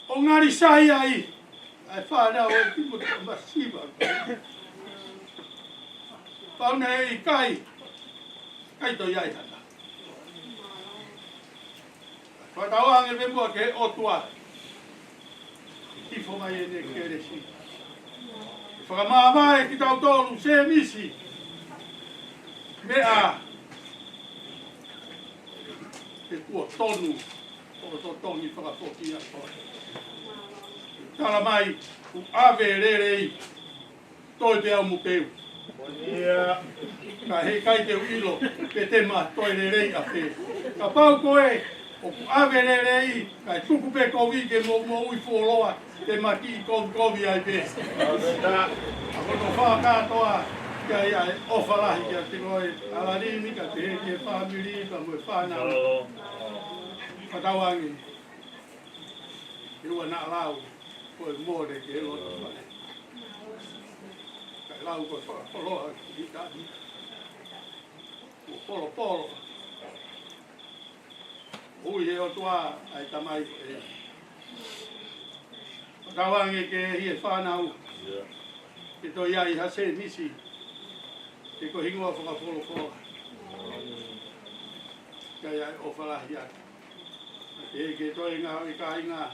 ʻO ngali sai ai ʻa e fānau ʻo e kiʻi motuʻa masiva. Pau naʻe ʻikai, ʻikai toe ʻi ai hana. Fakatauange pē muʻa ki he ʻOtua, hifo mai ʻene kelesi. Fakamāvae kitautolu, Sēmisi, meʻa ke kuo tonu ʻo totongi fakafoki ʻa koe. Tala mai, kuo ʻave lelei, toe pē au mo Peu. Ia. Ka heʻikai te u ʻilo pe te ma toe lelei ʻafē. Kapau ko ē ʻoku ʻave lelei, kae tuku pē kovi ke mou moʻui fuoloa, te ma kiʻi kovikovi ai pē. ʻA ko e fakakātoa, ka ʻi ai ʻa e ʻofa lahi kiate koe, ʻAlani ni, ka pehē ki he fāmili pea mo e fānau. Fakatauange, he ʻoua naʻa lau ko e mole ki he loto fale. Kae lau ko e fakakoloa ki tani. Kuo polopolo. Ui he ʻOtua ʻa e tamai ko ē. Fakatauange ki he fānau. Ke toe ʻi ai ha Sēmisi. Ke ko e hingoa fakafolofola. Ka ʻi ai ʻofa lahi atu. Ke ke toe ngāue kāinga.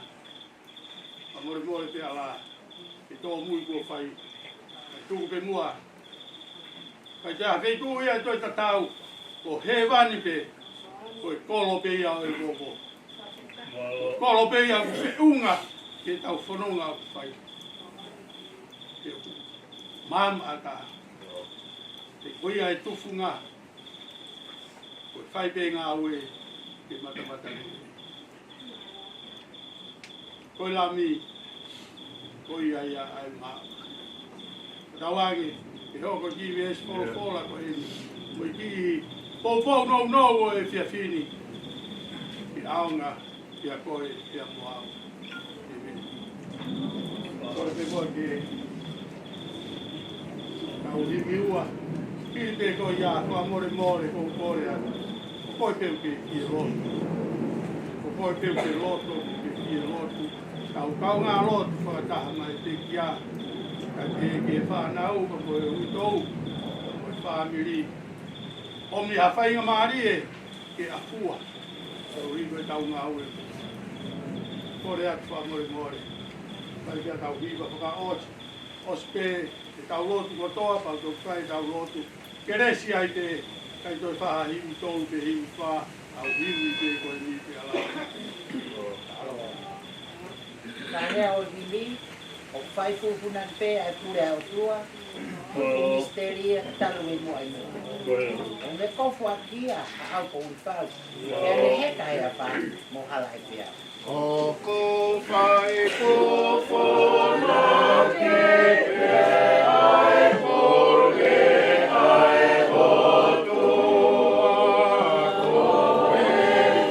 Fakamolemole pē ʻAla, ʻi he tōmui kuo fai, kae tuku pē muʻa. Kae ʻikai ha feituʻu ia ʻe toe tatau, ko hēvani pē, ko e kolo pē ia ʻo e koko. Kolo pē ia ʻoku feʻunga ki heʻetau fononga ʻoku fai. Ke ʻoku maama ʻatā. He ko ia e tufunga, ko e fai pē ngāue ke matamata ni. Ko e Lami, ko ia ia ʻa e maama. Fakatauange, ke hoko ki he veesi folofola ko eni, mo e kiʻi poupou nounou ʻo e efiafi ni, ke ʻaonga kiate koe pea mo au. ʻĒmeni. Kole pē koe ke tau himi ua. Pili pē koe ia, fakamolemole, ʻoku ou kole atu. Ko koe pē ʻoku ke fie lotu. Ko koe pē ʻoku ke loto, ʻoku ke fie lotu. Tau kaungā lotu fakataha mai pē kia. Kae pehē ki he fānau, ka ko e uitou, ka ko e fāmili. ʻOmi ha faingamālie ke ʻafua. Koeʻuhi ko ʻetau ngāue. Kole atu fakamolemole. Kae kia tau hiva fakaʻosi. ʻOsi pē ʻetau lotu kotoa, pea tau fai ʻetau lotu. Kelesi ai pē, kae toe fai ha hiva tolu pe hiva fā, ʻa e hiva pē ko eni pē ʻAla. Ka lea ʻo e hiva, ʻoku fai fufuna pē ʻa e pule ʻa e ʻOtua, Ko e misiteli ia, talu mei muʻa ʻi muʻa. Ko ia. ʻO ne kofu ʻaki ia ʻa ʻAupo ʻUlifau. Pea ne heka he afā mo hala he peau. ʻOku fai fofona ki he ʻai pule ʻa e ʻOtua, ko e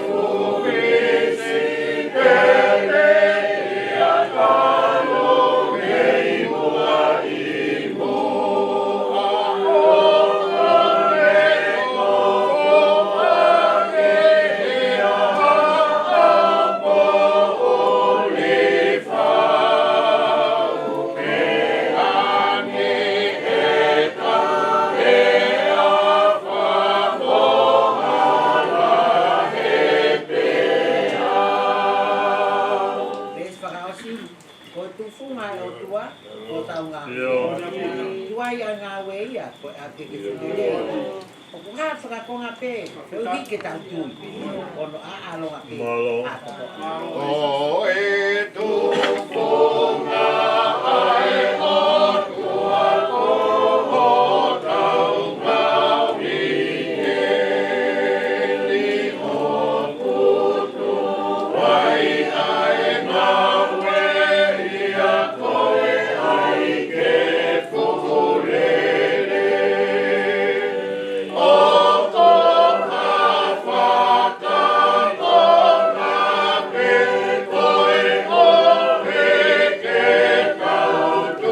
fuʻu misiteli ia, talu mei muʻa ʻi muʻa. ʻO ne kofu ʻaki ia ʻa ʻAupo ʻUlifau, pea ne heka he afā mo hala he peau. Veesi fakaʻosi, ko e tufunga ʻo e ʻOtua, ko hotau ngaahi ʻio. Tuai ʻa e ngāue ia, ko e ʻapi ke ʻio. Fitule. ʻOku hā fakakonga pē, koeʻuhi ke tau tui. ʻO ne ʻaʻalo ʻaki mālō. ʻA e kotoa. ʻO e tufunga ʻa e ʻOtua ko hotau ngaahi ʻeli, ʻoku tuai ʻa e ngāue ia, ko e ʻai ke fuʻu lelei. ʻOku hā fakakonga pē, koeʻuhi ke tau tui, ko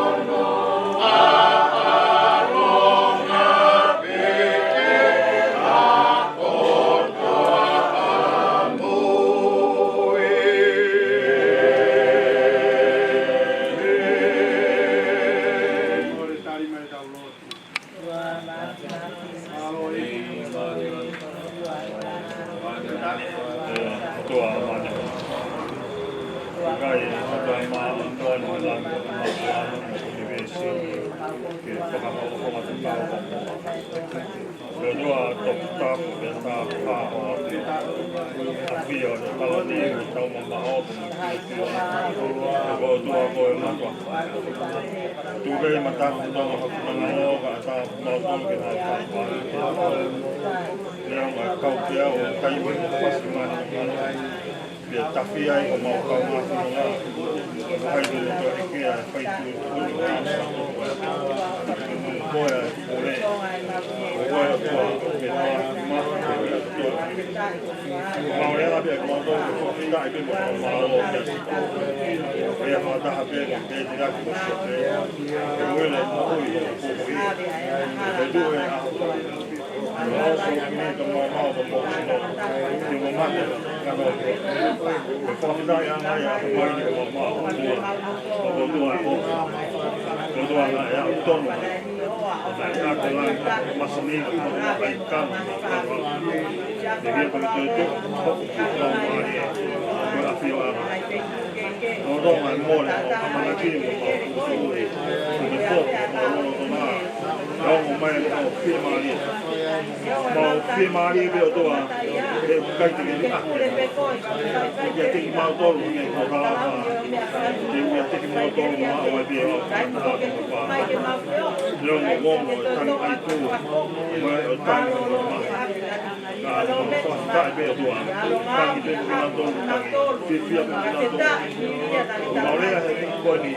hono ʻaʻalonga pē ʻa e kotoa ʻamui. Ko e tali mai ʻetau lotu. Ke fakahoko atu kau ko ko. Ko e ʻOtua toputapu, ko e tāpuaki ʻo e ʻAfio, ʻa e palani, ʻo tau mamaʻo, ko e ʻOtua ko e matua. Tuku ke mataku tau maha funanga o ka ta mau tau ke mau tau. Lea ma kau ke au, kai mo fasi mani. Pea tafi ai ʻo mau kau ngā funanga. Ko hai te ne toa eke ʻa e fai tu ʻo ni ngā. Ko e ʻa e pule. Ko e ʻOtua, ke ma, ma, ko e ʻOtua. Mau lea pea ko mau tau ke fofita ai pē mo mau mau o kia. Pea fakataha pē ko te te aki mo sia pē. Ke uele mo ui ko ko i. Ke tue a. Ke mau so ki ni ka mau mau ka mau sino. Ke mau mate ka mau. Ke fakafetaʻi ʻa e ngaahi ʻaho mai ni ka mau mau. Ko e ʻOtua ʻoku. Ko e ʻOtua ʻoku tonu. Ko e ʻOtua ʻoku langa, masani, ko e ʻOtua ʻoku kano. Ke ke pake toe tō, ko e ʻAfio ʻa. Lolotonga e mole, ʻo ʻamanaki, ʻo mau kutu. Ko e tō, ko e lolotonga. Ka ongo mai ʻo fiemālie. Mau fiemālie pē ʻOtua, ʻe kai te ke ni ake. Ke teki mau tolu, ke ko kalaka. Ke ui a teki mau tolu, ma o e pē o. Leo mo mo mo, tangi ai tu. Mo e o tangi mo ma. Ka mo fakafetaʻi pē ʻOtua. Tangi pē mo kinautolu, tangi. Fiefia pē mo kinautolu. Mau lea he ko eni.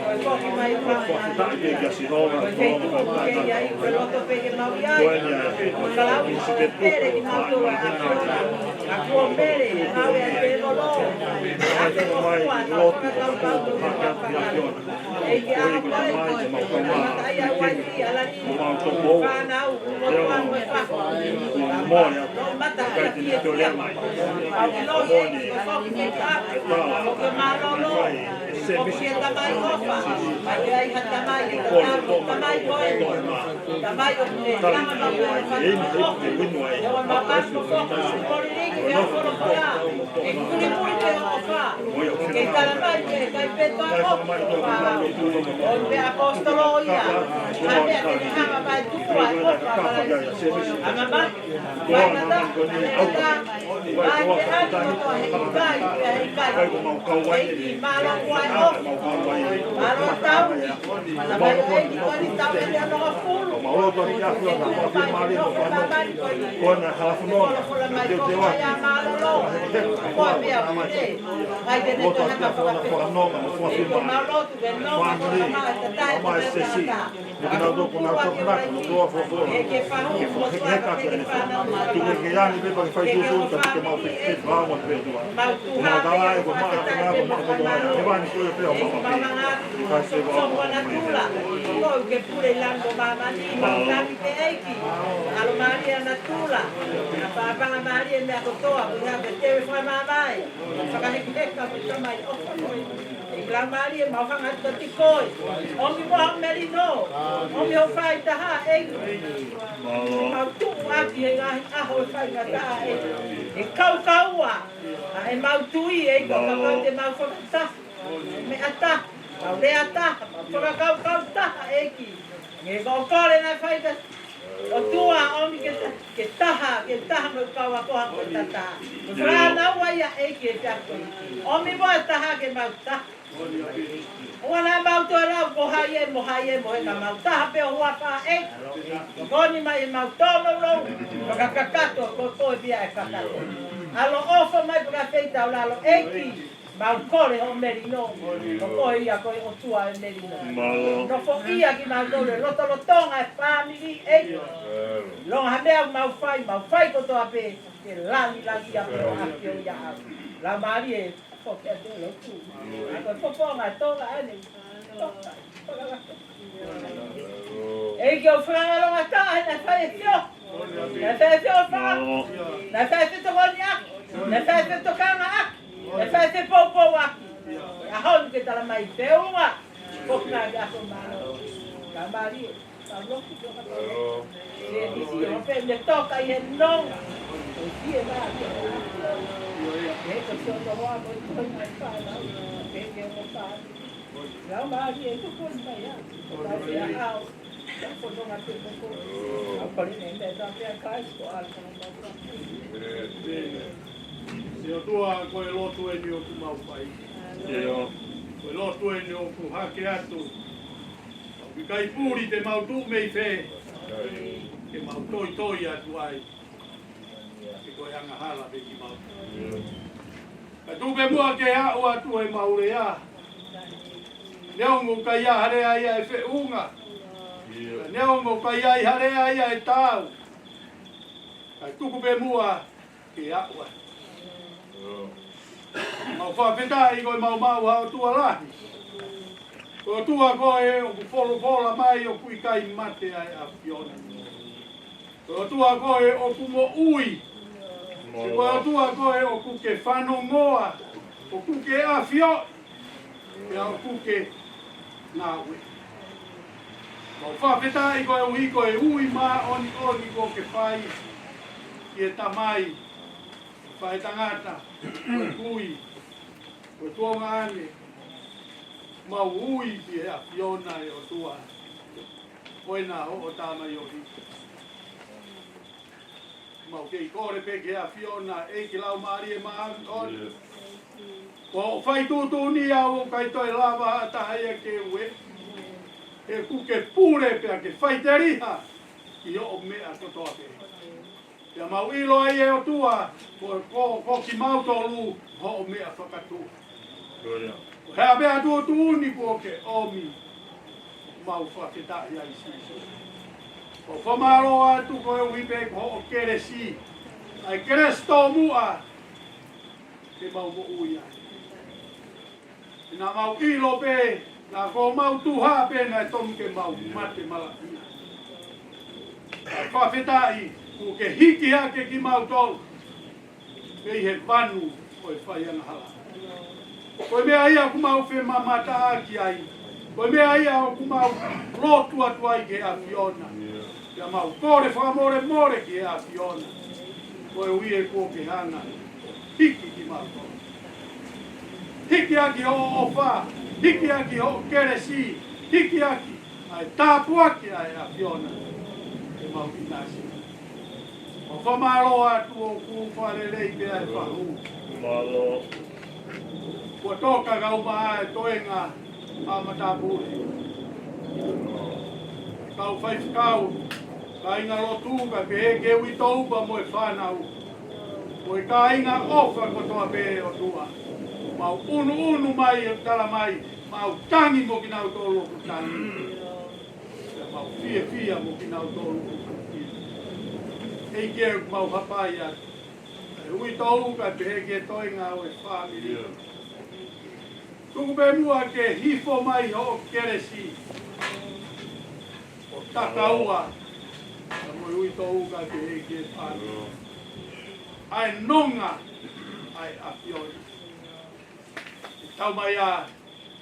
Fakafetaʻi pē kia Sihova, ko e fakafetaʻi. Ko eni ʻa e, ko e isi te puke, ko e fakafetaʻi. Mai lotu, ko e fakafetaʻi. Ko e ko mai, ko mau kama, ko mau toko. Leo, ko mole, kai te ne tole mai. Ko mole, e tala, kai, e se misi. Ko mole, ko mole, ko mole, ko mole. Tala, ko mole, e imi, e imi, e imi, e imi. Ko mole, ko mole, ko mole. ʻOfa. Ke tala mai ke kai peto a ʻofa. ʻO pē ʻaposetolo ia. Ka meʻa ke ne hanga mai tuku ai ʻofa. Anga mai. Mai mata. Mai mata. Mai ke atu kotoa he kai. He kai. ʻEiki, mālō kuo ʻofa. Mālō tau. Mālō ʻEiki, ko ni tau e lia noa fulu. Mālō tau ia fulu. Ko na halafu noa. Ko na halafu noa. Ko na halafu noa. Ke pule lango māmani, mau tangi pē ʻEiki. ʻAlo mālie ʻa natula. ʻA pāpanga mālie meʻa kotoa, ʻoku hake teu e fakamāmā. Fakahekeheka mo tamai ʻofa. ʻEiki lau mālie, mau hanga atu ki koe. ʻOmi mo au melino. ʻOmi ho fai taha, ʻEiki. Mau tuʻu ʻaki he ngaahi ʻaho e faingataʻa, ʻEiki. ʻE kaukaua. ʻA e mau tui, ʻEiki, kapau te mau fakataha. Meʻa taha, mau lea taha, mau fakakaukau taha, ʻEiki. Nge ko kole na fai ka, ʻOtua ʻomi ke ta-, ke taha, ke taha mo e kau ako ha ko tata. Ko fānau ai ʻa ʻEiki e te ako. ʻOmi mo e taha ke mau taha. ʻOua naʻa mau toe lau ko hai ē, mo hai ē, mo e ka mau taha pē ʻo huafa ʻEiki. Ko ni mai e mau tono lou. Fakakakato, ko koe pia e kakato. ʻAlo ʻofa mai fakafeitaulalo ʻEiki. Mau kole ho melino, ko koe ia ko e ʻOtua e melino. Mālō. Nofoʻia kimautolu e lotolotonga e fāmili ʻEiki. Mālō. Longa ha meʻa mau fai, mau fai kotoa pē, ke langilangiʻia pē ʻo ʻafio ia au. Lau mālie, ko ke ate lotu. ʻA ko e fofonga tola ane. Toka, toka lako. ʻEiki ʻoku fakalongoakiʻi, naʻe fai e fio. Naʻe fai e fio fa. Naʻe fai e fio tokoniʻaki. Naʻe fai e fio tokangaʻaki. Naʻe fai e fio poupouaki. ʻAho ni ke tala mai feʻunga. Ko kina ke ako mālō. Ka mālie. Ka loki ko ka. Ke isi o pe me toka i he nonga. Ko si e mā. Ke ko si o tohoa ko i ko i mai fa. Ke ke o fa. Lau mālie e tuku mai ia. Ko tau fia au. Ia ko tonga te moko. Au kole ne me ta fia kai ko ala kona mau ka. ʻE ʻOtua, ko e lotu eni ʻoku mau fai. Ko e lotu eni ʻoku hake atu. ʻOku ʻikai puli te mau tuʻu mei fē. Ke mau toitoi atu ai. Ke ko e angahala pē kimautolu. Ka tuku pē muʻa ke aʻu atu e mau lea. Neongo ʻikai ha lea ia e feʻunga. Neongo ʻikai ha lea ia e tau. Ka tuku pē muʻa ke aʻu atu. Mau fakafetaʻi ko e mau maʻu ha ʻOtua lahi. Ko e ʻOtua ko ē ʻoku folofola mai ʻoku ʻikai mate ʻa e ʻAfiona. Ko e ʻOtua ko ē ʻoku moʻui. Ko e ʻOtua ko ē ʻoku ke fanongoa, ʻoku ke ʻafioʻi, pea ʻoku ke ngāue. Mau fakafetaʻi koeʻuhi ko e ui māʻoniʻoni kuo ke fai ki he tamai, fai tangata, ko e kui, ko e tuongaʻane, mau ui ki he ʻAfiona e ʻOtua. Ko ena hoʻo tamaioʻeiki. Mau kei kole pē ki he ʻAfiona, ʻEiki Laumālie Māʻoniʻoni. Ko hoʻo fai tuʻutuʻuni au ʻoku ʻikai toe lava ha taha ia ke ue. He ʻoku ke pule pea ke faiteliha ʻi hoʻo meʻa kotoa pē. Pea mau ʻilo ai e ʻOtua, ko, ko, ko kimautolu hoʻo meʻa fakatuʻa. Ko ia. Ko e hā pē ha tuʻutuʻuni kuo ke ʻomi, mau fakafetaʻi ai Sīsū. ʻOku fakamālō atu koeʻuhi pē ko hoʻo kelesi. ʻA e kelesi tomuʻa, ke mau moʻui ai. Naʻa mau ʻilo pē, naʻa ko homau tuha pē naʻe tonu ke mau mate malaʻia. Ka fakafetaʻi, kuo ke hiki hake kimautolu mei he vanu ʻo e fai angahala. Ko e meʻa ia ʻoku mau femamataʻaki ai. Ko e meʻa ia ʻoku mau lotu atu ai ki he ʻAfiona. Pea mau kole fakamolemole ki he ʻAfiona. Koeʻuhi he kuo ke hanga hiki kimautolu. Hikiaki hoʻo ʻofa, hikiaki hoʻo kelesi, hikiaki ʻa e tāpuaki ʻa e ʻAfiona. Ke mau ʻinasi. ʻOku fakamālō atu ʻoku fakalelei pē ʻa e fahu. Mālō. Kuo toka kau mai ʻa e toenga ʻa matāpule. Kau faifekau, kāinga lotu, kae pehē ki he uitou pea mo e fānau. Mo e kāinga ʻofa kotoa pē ʻOtua. Mau ʻunuʻunu mai ʻo tala mai, mau tangi mo kinautolu ʻoku tangi. Pea mau fiefia mo kinautolu ʻoku fiefia. ʻEiki ʻoku mau hapai atu. ʻE uitou kae pehē ki he toenga ʻo e fāmili. Tuku pē muʻa ke hifo mai hoʻo kelesi ʻo takaua. Pea mo e uitou kae pehē ki he fāmili. ʻA e nonga ʻa e ʻAfiona. Tau mai ā,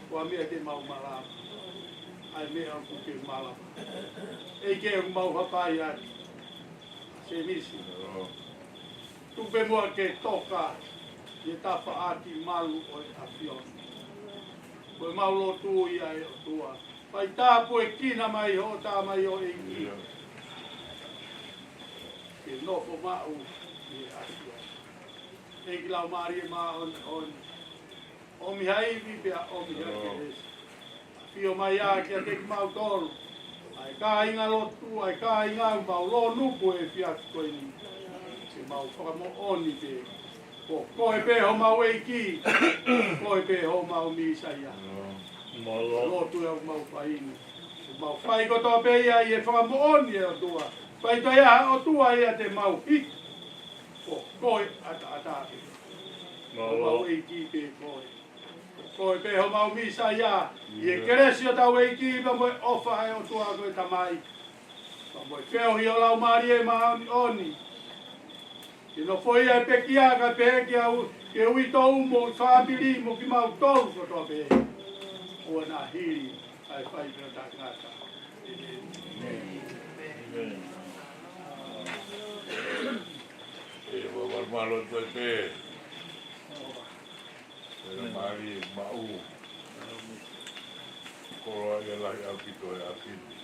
ko e meʻa te mau malava. ʻA e meʻa ʻoku ke malava. ʻEiki ʻoku mau hapai atu. Semisi. Tuku pē muʻa ke toka ʻi he tafaʻaki malu ʻo e ʻAfiona. Ko e mau lotu ia ʻe ʻOtua. Fai tāpuekina mai hoʻo tamaioʻeiki. Ke nofo maʻu ʻi he ʻAfiona. ʻEiki Laumālie Māʻoniʻoni. ʻOmi ha ivi pea ʻomi ha kelesi. ʻAfio mai ā kiate kimautolu. ʻA e kāinga lotu, ʻa e kāinga ʻoku mau lōnuku he efiafi ko eni. Ke mau fakamoʻoni pē. Ko koe pē homau ʻEiki. Ko koe pē homau Mīsaia. Mālō. Lotu ē ʻoku mau fai ni. ʻOku mau fai kotoa pē ia ʻi he fakamoʻoni ʻe ʻOtua. Faitoʻo ia ʻOtua ia te mau hiki. Ko koe ʻataʻatā pē. Mālō. Homau ʻEiki pē koe. Ko koe pē homau Mīsaia, ʻi he kelesi ʻo hotau ʻEiki, pea mo e ʻofa ʻa e ʻOtua ko e Tamai. Pea mo e feohi ʻo e Laumālie Māʻoniʻoni. Ke nofo ia ʻi he pekia kae pehē ki he uitou mo e fāmili mo kimautolu kotoa pē. ʻOua naʻa hili ʻa e fai pē ʻo tangata. ʻĒmeni. ʻĒmeni. ʻE, ua, ua, mālō atu pē. Pea mālie maʻu. Koloa ia lahi ʻaupito he ʻapi ni.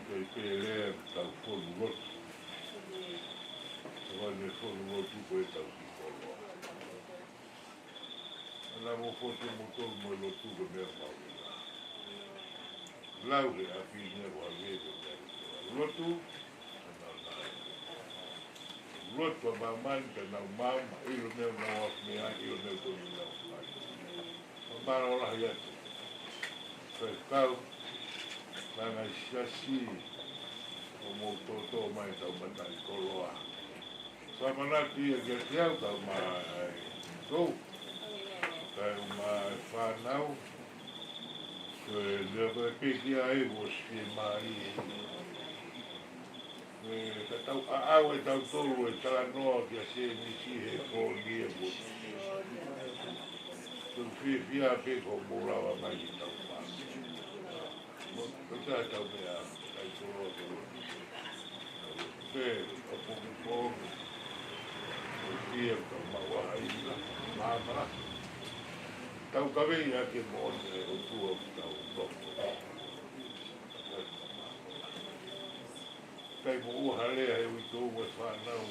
Pea pehē leva tau fonu lotu. Tau ane fonu lotu ko e tau ki koloa. ʻAna mo fotu mo tolu mo lotu ko e meʻa mau ʻi ai. Lau he ʻapi ni ʻo ʻave ko e meʻa ʻi lotu. Lotu ʻa māmani, ka nau maama, ʻilo meʻa nau afu meʻa, ʻilo meʻa ko ni nau fai. Mālō lahi atu. Faifekau, ngaahi siasi, ʻo mou tōtō mai tau mataʻikoloa. Fakamanatu ia kiate au, kau mai kou. Kau mai fānau. Ko e lea ko e pekia ʻe ʻosi mālie. ʻE, ka tau ʻaʻau ʻe tautolu ʻe talanoa kia Semisi he fōni ʻe ʻosi. Tau fiefia pē ko mou lava mai ki tau fā. Mo, ko tā tau meʻa, kai tolo tolo. Pē, ʻo pongipongi. ʻO kia tau maua hai la, māmala. Tau kavei ake mo ʻone ʻOtua ʻoku tau nofo. Kai mo ua halea he uitou mo e fānau,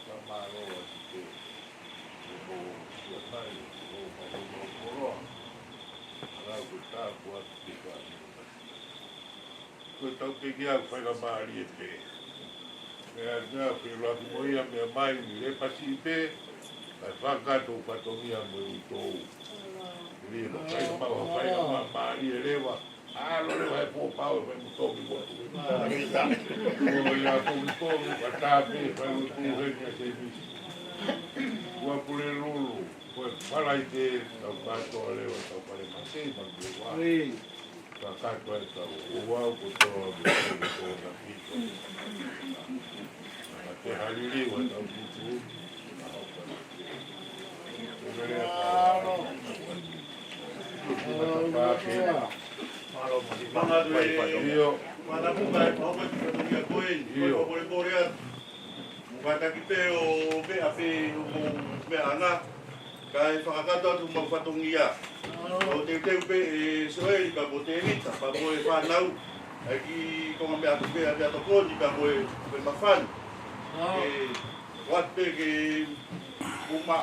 ka mālō atu pē. Mo sia mai, mo mau koloa. Lau ko tāpuaki ki he fānau. Ko e tau pekia ʻoku fai ka mālie pē. Meʻa, meʻa, feʻiloaki mo ia, meʻa mai, ni le pasi pē. Kai fakato fatongia mo uitou. Lie ma fai ka mau, fai ka mā, mālie leva. ʻAlo leva he pō pau e fai mo toki mo. Ko ia pongipongi, ka tāpē, fai mo tū heni ʻa Semisi. Ua Pulelulu, ko e Falaite, tau kātoa leva, tau pale mate, ma lua. Ka kātoa e tau, ua ko toa, ko toa, ko toa, na pito. Na te halili, ua tau tutu. Mālō, mālō. Mālō, mālō. ʻIo. Mālō, mālō. Mālō, mālō. Kātaki pē ʻo meʻa pē ʻo meʻa ʻana. Kae fakakakato atu homau fatongia. Ko e teuteu pē ʻe Soeli pea mo Tēvita, pea mo e fānau. ʻA e kiʻi konga meʻa atu pē ʻa e meʻatokoni pea mo e, mo e mafana. ʻE, ʻoatu pē ke uma.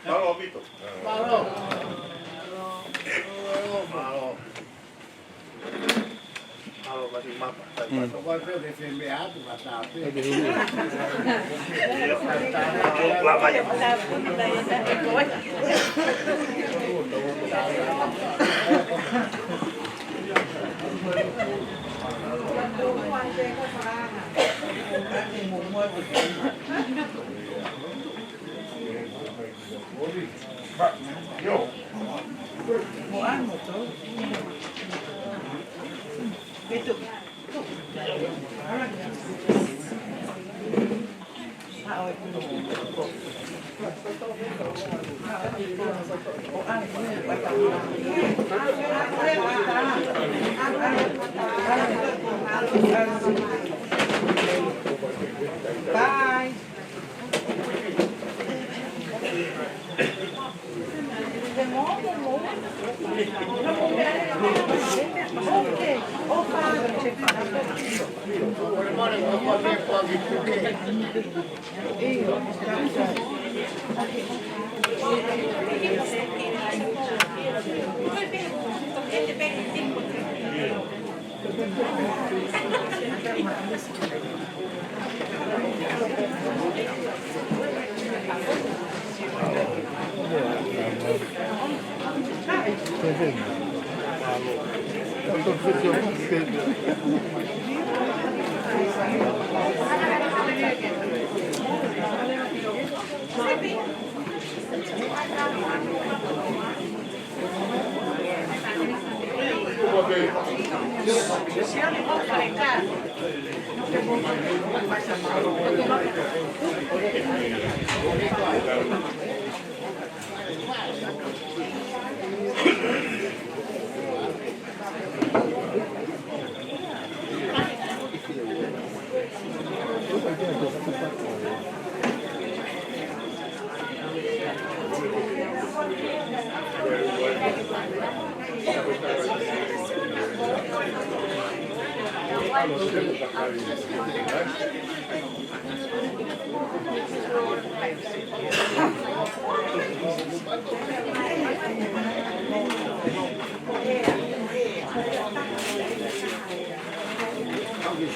Mālō ʻaupito. Mālō. Mālō. Mālō, Mati Mapa. Bye.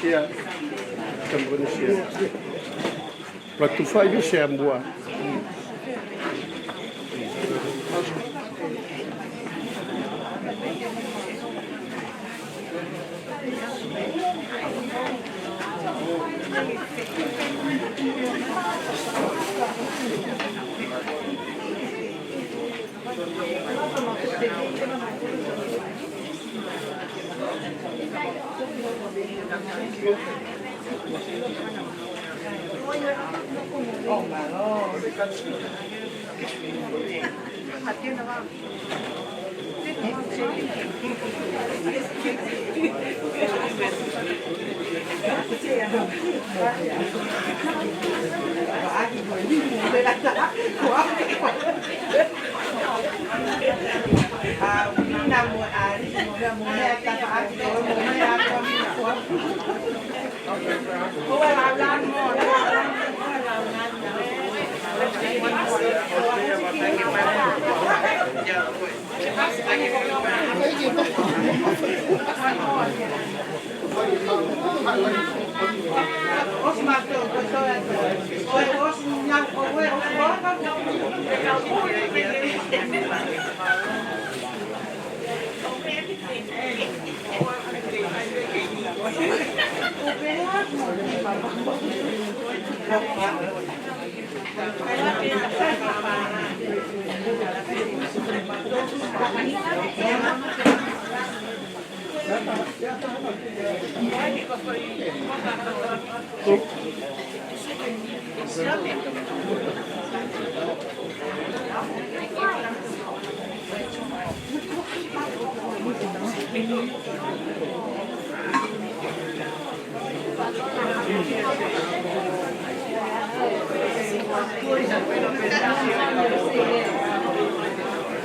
Share. Come on, share. Plus two five, share more.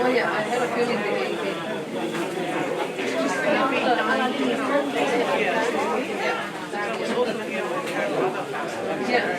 Oh, yeah, I had a feeling that it, it, yeah.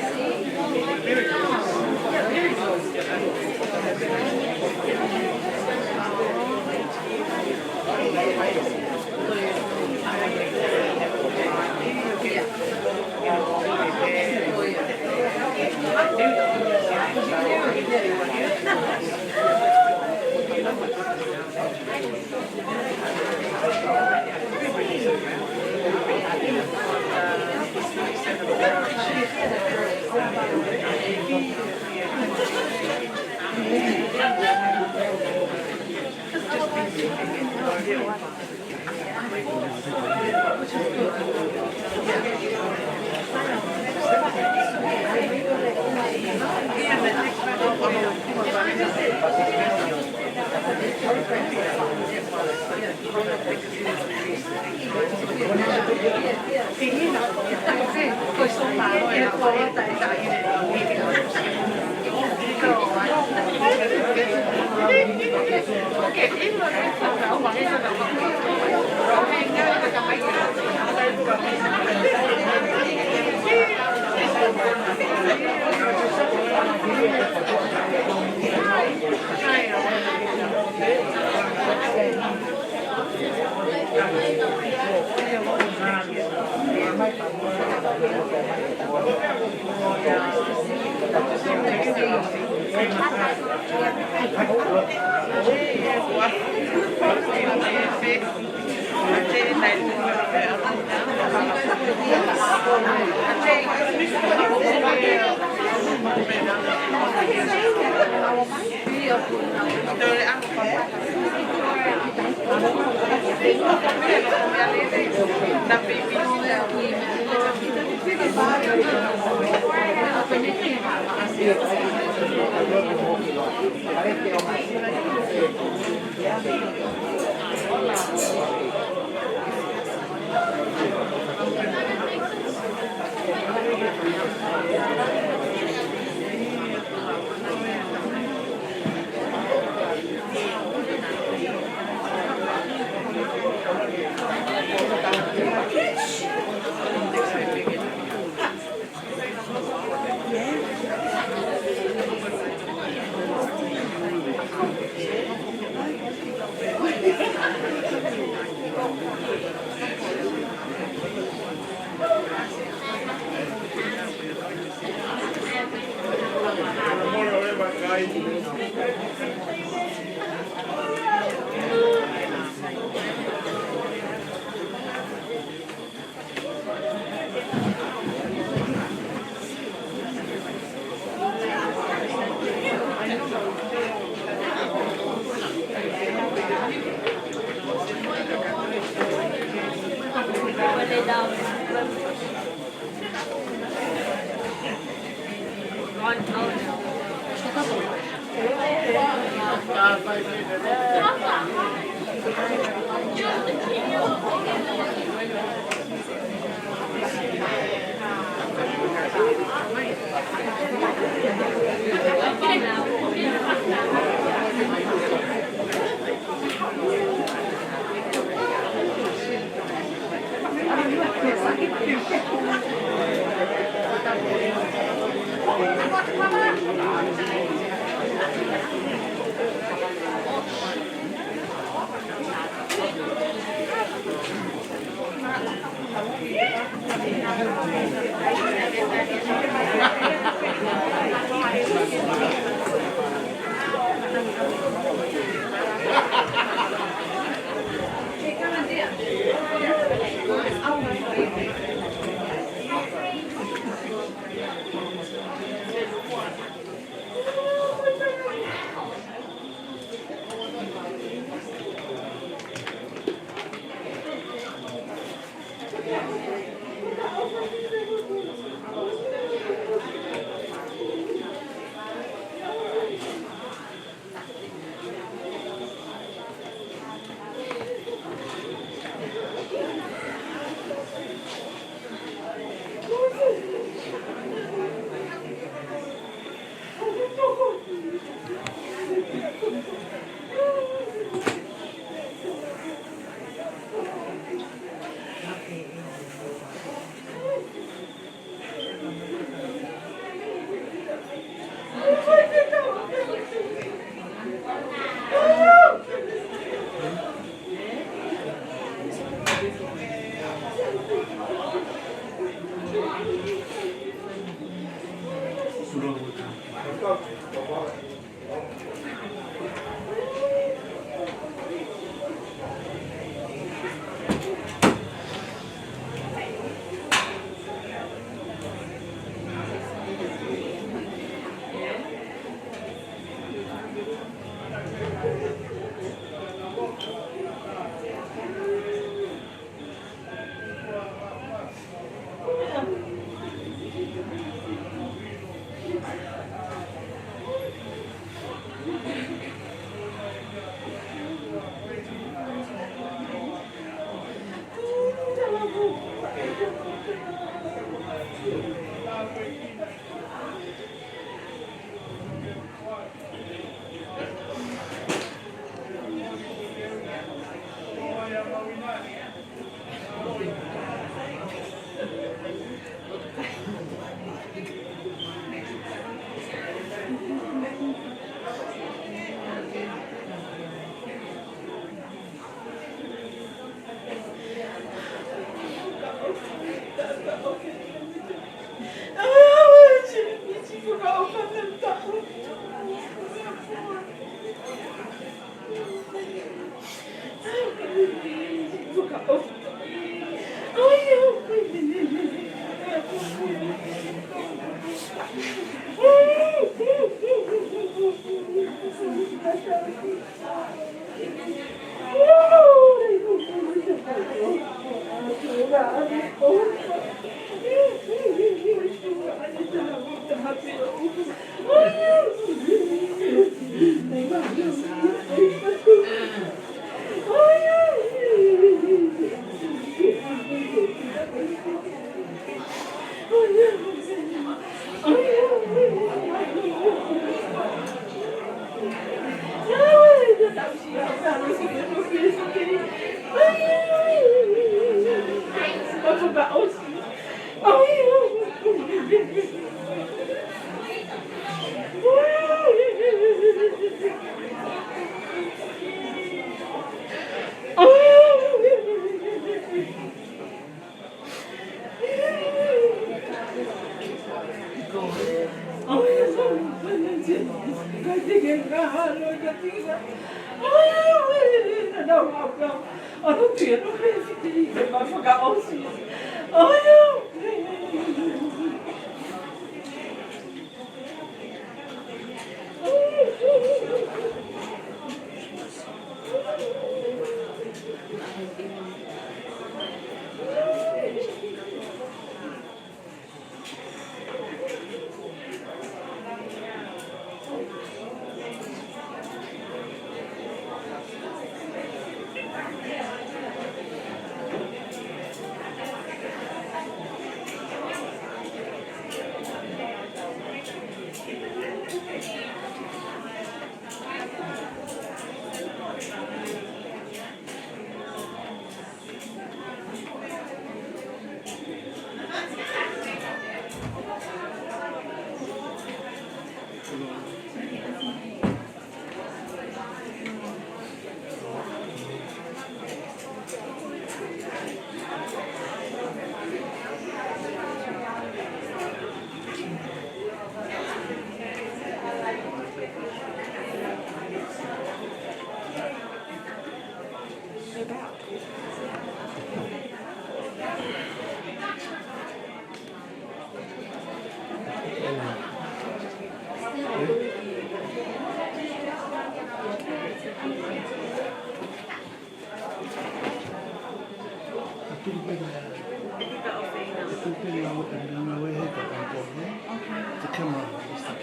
The camera is stuck.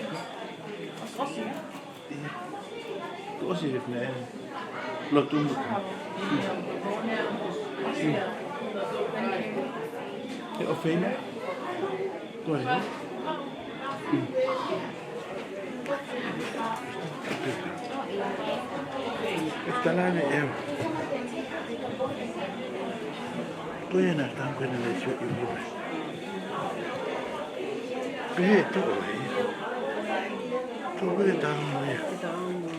Ko ʻosi e fine. Lotu muka. ʻE ʻofeina? Ko e. ʻE tala ne e. Ko e na tau ko e na le sio i mua. Pehē tō e. Tō e tau mo e.